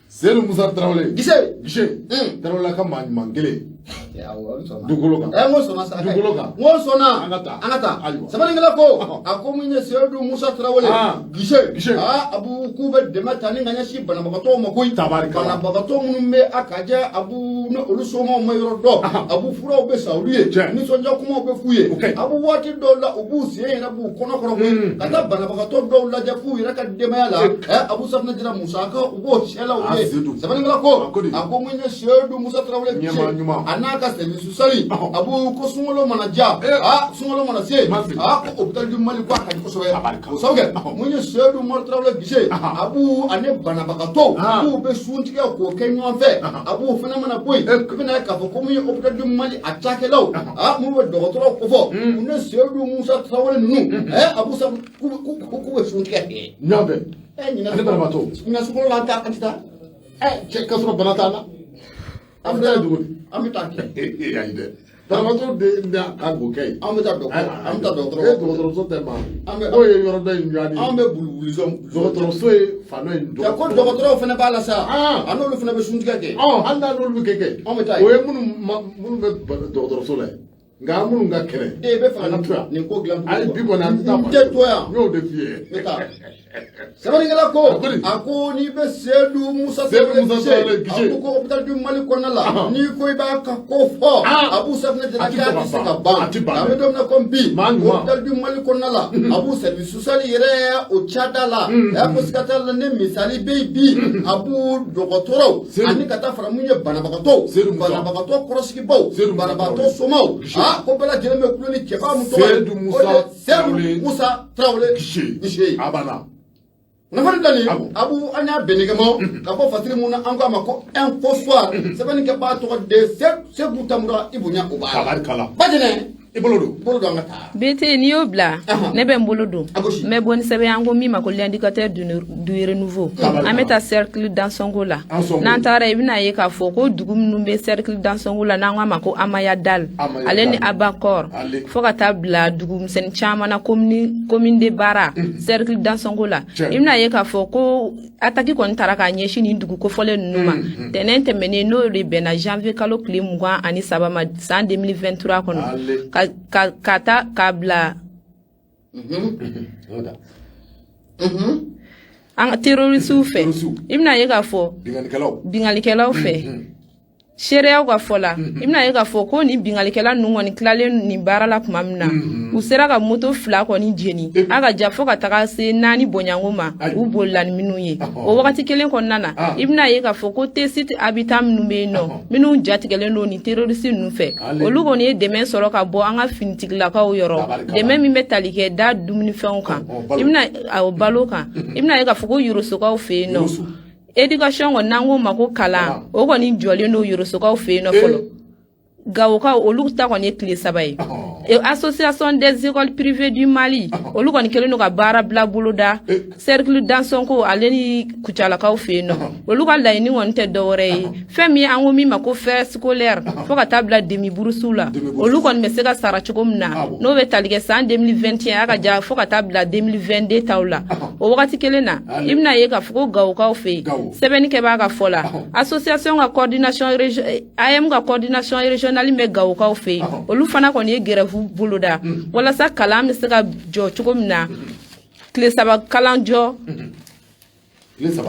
Seyidu Musa Tarawele Gise Gise Tarawele ka maa ɲuman kelen Awɔ, n sɔnna. dugukolo kan Ɛ, n ko sɔnna sa. Dugukolo kan. N ko sɔnna. An ka taa. An ka taa. Ayiwa. Sɛbɛnnikɛla ko, a ko min ye Seyidu Musa Tarawele. Gise. Gise. Aa, Abu k'u bɛ dɛmɛ ta ni ka ɲɛsin banabagatɔw ma koyi. Tabarikala. Banabagatɔ minnu bɛ a ka jɛ Abu ni olu somaw ma yɔrɔ dɔn. Abu furaw bɛ san olu ye. Tiɲɛ. Nisɔndiya kumaw bɛ f'u ye. O kaɲi. Abu waati dɔw la u b'u sen yɛrɛ b'u kɔnɔ kɔrɔ koyi. Ka taa banabagatɔ dɔw lajɛ f'u yɛrɛ ka denbaya la. Ɛ, Abu Safinɛ Jara musaka u b'o cɛla u ye. Seyidu. Sɛbɛnnikɛla ko, A ko di? a ko min ye Seyidu Musa Tarawele Gise. Ɲɛmaa ɲuman. A n'a ka service social Abu ko sunkalo mana ja aa sunkalo mana se Ma se. aa ko hôpital du Mali ko a ka di kosɛbɛ Abarika. o sabu kɛ mun ye Seyidu Umaru Tarawele Gise Abu ani banabagatɔw k'u bɛ suntigɛ k'o kɛ ɲɔgɔn fɛ Abu o fana mana bɔ yen i bɛna ye k'a fɔ ko mun ye hôpital du Mali a cakɛlaw aa mun bɛ dɔgɔtɔrɔw kofɔ u ni Seyidu Musa Tarawele ninnu ɛ Abu sa k'u bɛ suntigɛ kɛ ɲɔgɔn fɛ ɛ ɲinan Ani banabaatɔ. ɲinan sunkalo la an tɛ an tɛ taa Ɛ cɛ ka sɔrɔ bana t'an na an bɛ taa yen cogo di an bɛ taa kɛ ayi dɛ banabaatɔ de n'a kan k'o kɛ yen an bɛ taa dɔgɔtɔrɔ an bɛ taa dɔgɔtɔrɔ e dɔgɔtɔrɔso tɛ maa An bɛ- o ye yɔrɔ dɔ in ɲɔgɔn an ye bɛ bulubulizɔn dɔgɔtɔrɔso ye fan dɔ in Ja ko dɔgɔtɔrɔw fana b'a la sa Ah. a n'olu fana bɛ suntigɛ kɛ ɔ hali n'a n'olu bɛ kɛ kɛ Anw bɛ taa yen. o ye minnu ma minnu bɛ dɔgɔtɔrɔso la yen nka an minnu ka kɛnɛ e bɛ fɛ an ka to ka yan nin ko dilan ayi bi kɔni an tɛ taa n tɛ to yan n y'o de f'i ye n bɛ taa sɛbɛnnikɛla ko A ko di? a ko n'i bɛ Seyidu Musa Seyidu Musa Tarawele Gise Gise. a ko hôpital du Mali kɔnɔna la n'i ko i b'a ka ko fɔ Abu Safinɛ Jara A ti k'a sɔn ka tɛ se ban. ka ban A ti ban an dɛ. bɛ don min na komi bi Maa ɲuman. hôpital du Mali kɔnɔna la Abu service social yɛrɛ o cada la ɛ ko siga t'a la ne misali bɛ yen bi Abu dɔgɔtɔrɔw Seyidu. ani ka taa fara mun ye banabagatɔw Seyidu Musa. banabagatɔ kɔrɔsigibaw Seyidu Musa banabagatɔ Tarawele. somaw Gise. aa ko bɛɛ lajɛlen bɛ kulo ni cɛba mun tɔgɔ ye Seyidu o de Musa ye Seyidu Tarawele. Musa Tarawele Gise Gise a banna kunnafoni dani Awɔ. Abu an y'a bɛnnɛkɛmɔ ka bɔ fasiri mun na an ko a ma ko info soir sɛbɛnnikɛbaa tɔgɔ de Segu Tamura i bonya o b'a la tabarikala Bajɛnɛ i bolo don bolo don an ka taa BT n'i y'o bila ne bɛ n bolo don A gosi. n bɛ bɔ ni sɛbɛn ye an ko min ma ko l'indicateur du renouveau Tabarikala. an bɛ taa cercle d'Ansongo la Ansongo. n'an taara i bɛna ye k'a fɔ ko dugu minnu bɛ cercle d'Ansongo la n'an ko a ma ko Amaya Dal Amaya ale ni Dal. Abakor Ale. fo ka taa bila dugu misɛnnin caman na commune de Bara cercle d'Ansongo la Tiɲɛ. i bɛna ye k'a fɔ ko attaque kɔni taara k'a ɲɛsin nin dugu kofɔlen ninnu ma tɛnɛn tɛmɛnen n'o de bɛnna janvier kalo tile 23 ma san 2023 kɔnɔ Ale. ka taa k'a bila An ka taa. an ka terroristew fɛ Terroristew. i bɛna ye k'a fɔ Binkannikɛlaw binkannikɛlaw fɛ seereyaw ka fɔ la i bɛna ye k'a fɔ ko nin binkannikɛla ninnu kɔni tilalen nin baara la tuma min na u sera ka moto 2 kɔni jeni a ka ja fo ka taga se 4 bɔɲango ma Ayi. u bolila ni minnu ye o wagati kelen kɔnɔna na i bɛna ye k'a fɔ ko Tessit habitant minnu bɛ yen nɔ minnu jatigɛlen don nin terroriste ninnu fɛ Ale. olu kɔni ye dɛmɛ sɔrɔ ka bɔ an ka finitigilakaw yɔrɔ Tabarikala. dɛmɛ min bɛ tali kɛ da dumunifɛnw kan Ɔ, balo. i bɛna awɔ balo kan i bɛna ye k'a fɔ ko Yorosokaw fɛ yen nɔ Yoroso. éducation kɔni n'an k'o ma ko kalan Kalan. o kɔni jɔlen don Yorosokaw fɛ yen nɔ Eh. fɔlɔ Gawokaw olu ta kɔni ye tile 3 ye association des écoles privées du Mali olu kɔni kɛlen don ka baara bila boloda Eh. cercle d'Ansongo ale ni Kucalakaw fɛ yen nɔ olu ka laɲini kɔni tɛ dɔwɛrɛ ye fɛn min ye an ko min ma ko frais scolaire fo ka taa bila demi bourse la Demi-bourse. olu kɔni bɛ se ka sara cogo min na Ah bon. n'o bɛ tali kɛ san 2021 a ka ja fo ka taa bila 2022 taw la o wagati kelen na Ale. i bɛna ye k'a fɔ ko Gawokaw fɛ yen Gawo. sɛbɛnnikɛbaa ka fɔ la association ka coordination AM ka coordination régionale bɛ Gawokaw fɛ yen olu fana kɔni ye grève boloda walasa kalan bɛ se ka jɔ cogo min na tile 3 kalan jɔ tile 3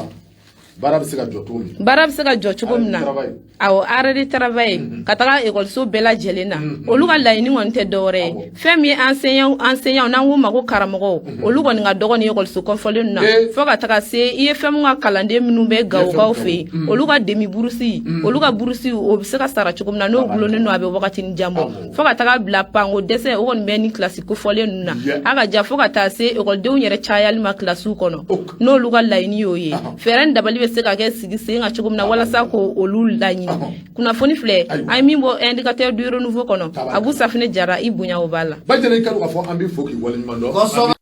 baara bɛ se ka jɔ cogo min baara bɛ se ka jɔ cogo min na Arrêt de travail. awɔ arrêt de travail ka taga ekɔliso bɛɛ lajɛlen na olu ka laɲini kɔni tɛ dɔwɛrɛ ye fɛn min ye enseignant n'an k'o ma ko karamɔgɔw olu kɔni ka dɔgɔ ni ekɔliso kɔfɔlen ninnu na Eh. fo ka taga se i ye fɛn mun ka kalanden minnu bɛ Gawokaw fɛ yen olu ka demi bourse olu ka bourse o bɛ se ka sara cogo min na n'o gulonnen don a bɛ wagatinin jan bɔ fo ka taga bila panko dɛsɛ o kɔni bɛ ni kilasi kofɔlen ninnu na a ka ja fo ka taa se ekɔlidenw yɛrɛ cayali ma kilasiw kɔnɔ n'olu ka laɲini y'o ye fɛɛrɛ ni dabali bɛ se ka kɛ sigi sen kan cogo min na walasa k'olu laɲini kunnafoni filɛ an ye min bɔ indicateur du renouveau kɔnɔ Abu Safinɛ Jara i bonya o b'a la. Bajɛnɛ i ka dɔn k'a fɔ an b'i fo k'i waleɲuman dɔn. Kosɛbɛ.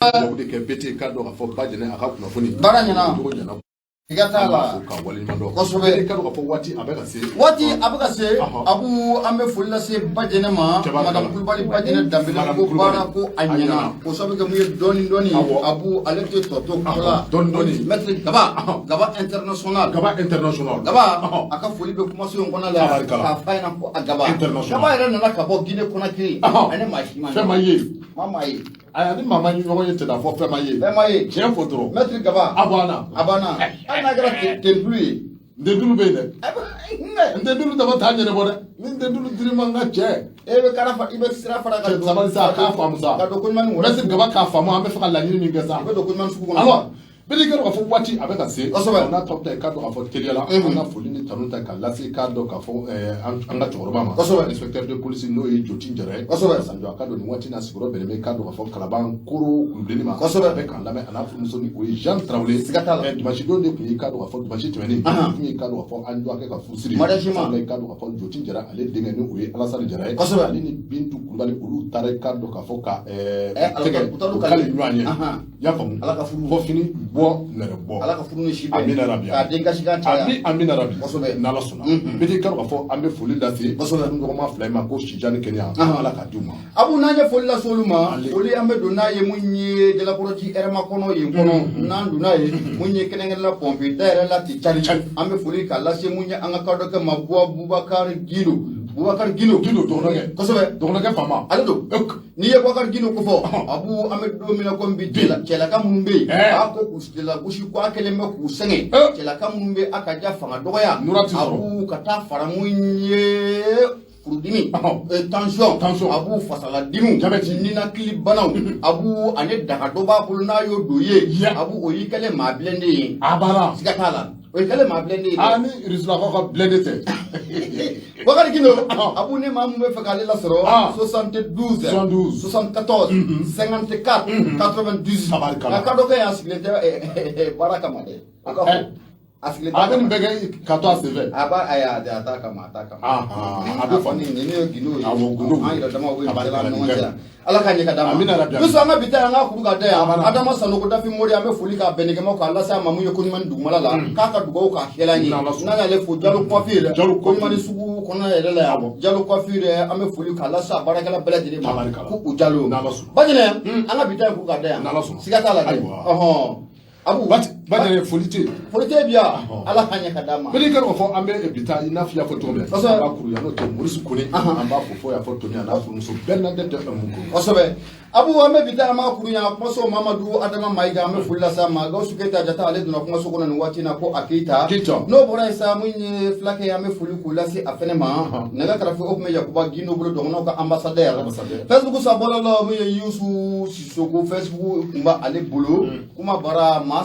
Dugawu de kɛ BT k'a dɔn k'a fɔ Bajɛnɛ a ka kunnafoni Baara ɲɛna. cogo ɲɛna. Siga t'a An b'a la. fo k'a waleɲuman dɔn. Kosɛbɛ. I ka dɔn k'a fɔ waati a bɛ ka se. Waati a bɛ ka se. Abu, an bɛ foli lase Bajɛnɛ ma. Tabarikala. Madame Kulubali Bajɛnɛ Danbele. Madame Ko Kulubali. baara ko a A ɲɛna. ɲɛna. Ko sabu kɛ mun ye dɔɔni dɔɔni. Abu, ale tɛ tɔ to kɔ la. Dɔɔni dɔɔni. Maître Gaba, Gaba international. Gaba international. Gaba, a ka foli bɛ kumaso in kɔnɔ la. Tabarikala. K'a f'a ɲɛna ko a Gaba. International. Gaba yɛrɛ nana ka bɔ Guinée Conakry. Ani maa si ma Fɛn ma ye. maa maa ye. Ayi, ani maa ma ɲɔgɔn ye tɛ da fɔ fɛn ma ye. Fɛn ma ye. Tiɲɛ fɔ dɔrɔn. Maître Gaba. A banna. A banna, hali n'a kɛra tentulu ye. Ntentulu bɛ yen dɛ. Ɛ, Ntentulu dama t'a ɲɛnabɔ dɛ. Ni ntentulu dir'i ma, n ka cɛ. E bɛ kara fa, i bɛ sira fara ka Cɛ, don. sabali sa, a k'a faamu sa. Ka don Koɲumani wɛrɛ. Maître Gaba k'a faamu, an bɛ fɛ ka laɲini min kɛ sa. I bɛ don Koɲumani sugu kɔnɔ. Alors, bɛɛ n'i ka dɔn k'a fɔ waati a bɛ ka se. N'a tɔ bɛ taa, i k'a dɔn k'a fɔ teliya la, an ka foli ni tanu ta k'a lase, i k'a dɔn k'a fɔ an ka cɛkɔrɔba ma. Inspecteur de police, n'o ye Joti Jara ye. Sanjɔ, a ka dɔn nin waati n'a sigiyɔrɔ bɛnnen bɛ, i k'a dɔn k'a fɔ Kalaban Koro Kulubilenni ma. A bɛ k'an lamɛn, a n'a furumuso ni o ye Jean Tarawele. Siga t'a la. Dimanche don de tun ye, i k'a dɔn k'a fɔ dimanche tɛmɛnen tun ye, i k'a dɔn k'a fɔ an dɔgɔkɛ ka furusiri. Mariage ma. Sabula, i k'a dɔn k'a fɔ Joti Jara ale denkɛ, ni o ye Alasani Jara ye. Ale ni Bintu Kulubali, olu taara, i k'a dɔn k'a fɔ ka tɛgɛ u taar'u u kale ɲɔgɔn ye. I y'a faamu. Ala ka furu. Fɔ fini bɔ nɛrɛ bɔ. Ala ka furu ni si bɛn. Amina rabi. K'a den kasikan caya. Ami, amina rabi. N'Ala sɔnna. Bɛɛ i ka dɔn k'a fɔ an bɛ foli lase ɲɔgɔnma fila in ma ko Sijani Kɛnɛya. Ala k'a d'u ma. Abu, n'an ye foli lase olu ma, Ale. foli an bɛ don n'a ye mun ye Jalakɔrɔji hɛrɛma kɔnɔ yen kɔnɔ, n'an donna ye mun ye kɛrɛnkɛrɛnla pɔnpe da yɛrɛ la ten cari, an bɛ foli k'a lase mun ye an ka kadɔkɛ ma, Buwa Bubakari Gindo, Bubakari Gindo. Gindo dɔgɔnɔkɛ. Dɔgɔnɔkɛ faama. Ale don. N'i ye Bubakari Gindo ko fɔ, Abu, an bɛ don min na komi bi, cɛlaka minnu bɛ yen, a ko k'u lagosi, ko a kɛlen bɛ k'u sɛgɛn, cɛlaka minnu bɛ a ka ja fanga dɔgɔya. Nura ti sɔrɔ. Abu, ka taa fara mun ye furudimi, tension, Tension. Abu, fasaladimiw, Diabète. ninakili banaw, Abu, ani daga dɔ b'a bolo, n'a y'o don ye, Yeah. Abu, o y'i kɛlen maa bilennen ye. A banna. Siga t'a la, o y'i kɛlen maa bilennen ye dɛ. Aa, ni Rusilakaw ka blindé tɛ. Bakari Gindo, Abu, ne maa mun bɛ fɛ k'ale lasɔrɔ, 72 72 74 54 98. Tabarikala. Nka kadɔkɛ y'a sigilen tɛ baara kama dɛ, o ka fɔ a sigilen A t'a bɛ nin kama. bɛɛ kɛ ka to a senfɛ. A b'a, ayi, a t'a kama, a t'a kama. A bɛ faamu. Kɔni nin ye gindo ye. Awɔ, gindo. An yɛrɛ damaw bɛ Tabarikala, nin nin ɲɔgɔn ka cɛ ɲi. yan. Ala k'a ɲɛ ka d'a ma. Amina rabi. Muso, an ka bi ta an ka kuru ka da yan. Amina. Adama Sanogo Dafi Mori, an bɛ foli k'a bɛnnikɛmaw k'a lase a ma mun ye Koɲumani dugumala la, k'a ka dugawu k'a hɛrɛ an ye. N'Ala sɔnna. N'an y'ale fo Jalo Coiffure. Jalo Coiffure. Koɲumani sugu kɔnɔna yɛrɛ la yan. Jalo Coiffure, an bɛ foli k'a lase a baarakɛla bɛɛ lajɛlen ma. Tabarikala. Ko u Jalo. N'Ala sɔnna. Bajinɛ, an ka bi ta in kuru ka da yan. N'Ala sɔnna. Siga t'a la dɛ. Ayiwa. Ɔhɔn. Abu. Bajɛnɛ, foli tɛ yen. Foli tɛ bi yan. Ala k'a ɲɛ ka d'a ma. Bɛɛ n'i ka dɔn k'a fɔ an bɛ bi taa, i n'a fɔ i y'a fɔ cogo min na. An b'a kuru yan, n'o tɛ Morisi Kone. An b'a fo fo y'a fɔ Toni, a n'a furumuso Bernadette Muko. Kosɛbɛ. Abu, an bɛ bi taa, an b'a kuru yan kumaso, Mamadu Adama Mayiga, an bɛ foli lase a ma. Gawusu Keyita Jata, ale donna kumaso kɔnɔ nin waati in na, ko a Keyita. Keyita. N'o bɔra yen sa, mun ye fulakɛ ye, an bɛ foli k'o lase a fɛnɛ ma. Nɛgɛ karafe o tun bɛ Yakuba Gindo bolo, dɔgɔnɔw ka ambassadeur. Ambassadeur. Facebook sa bɔlɔlɔ, mun ye Yusu Sisoko, Facebook tun b'ale bolo. Kuma bara maa.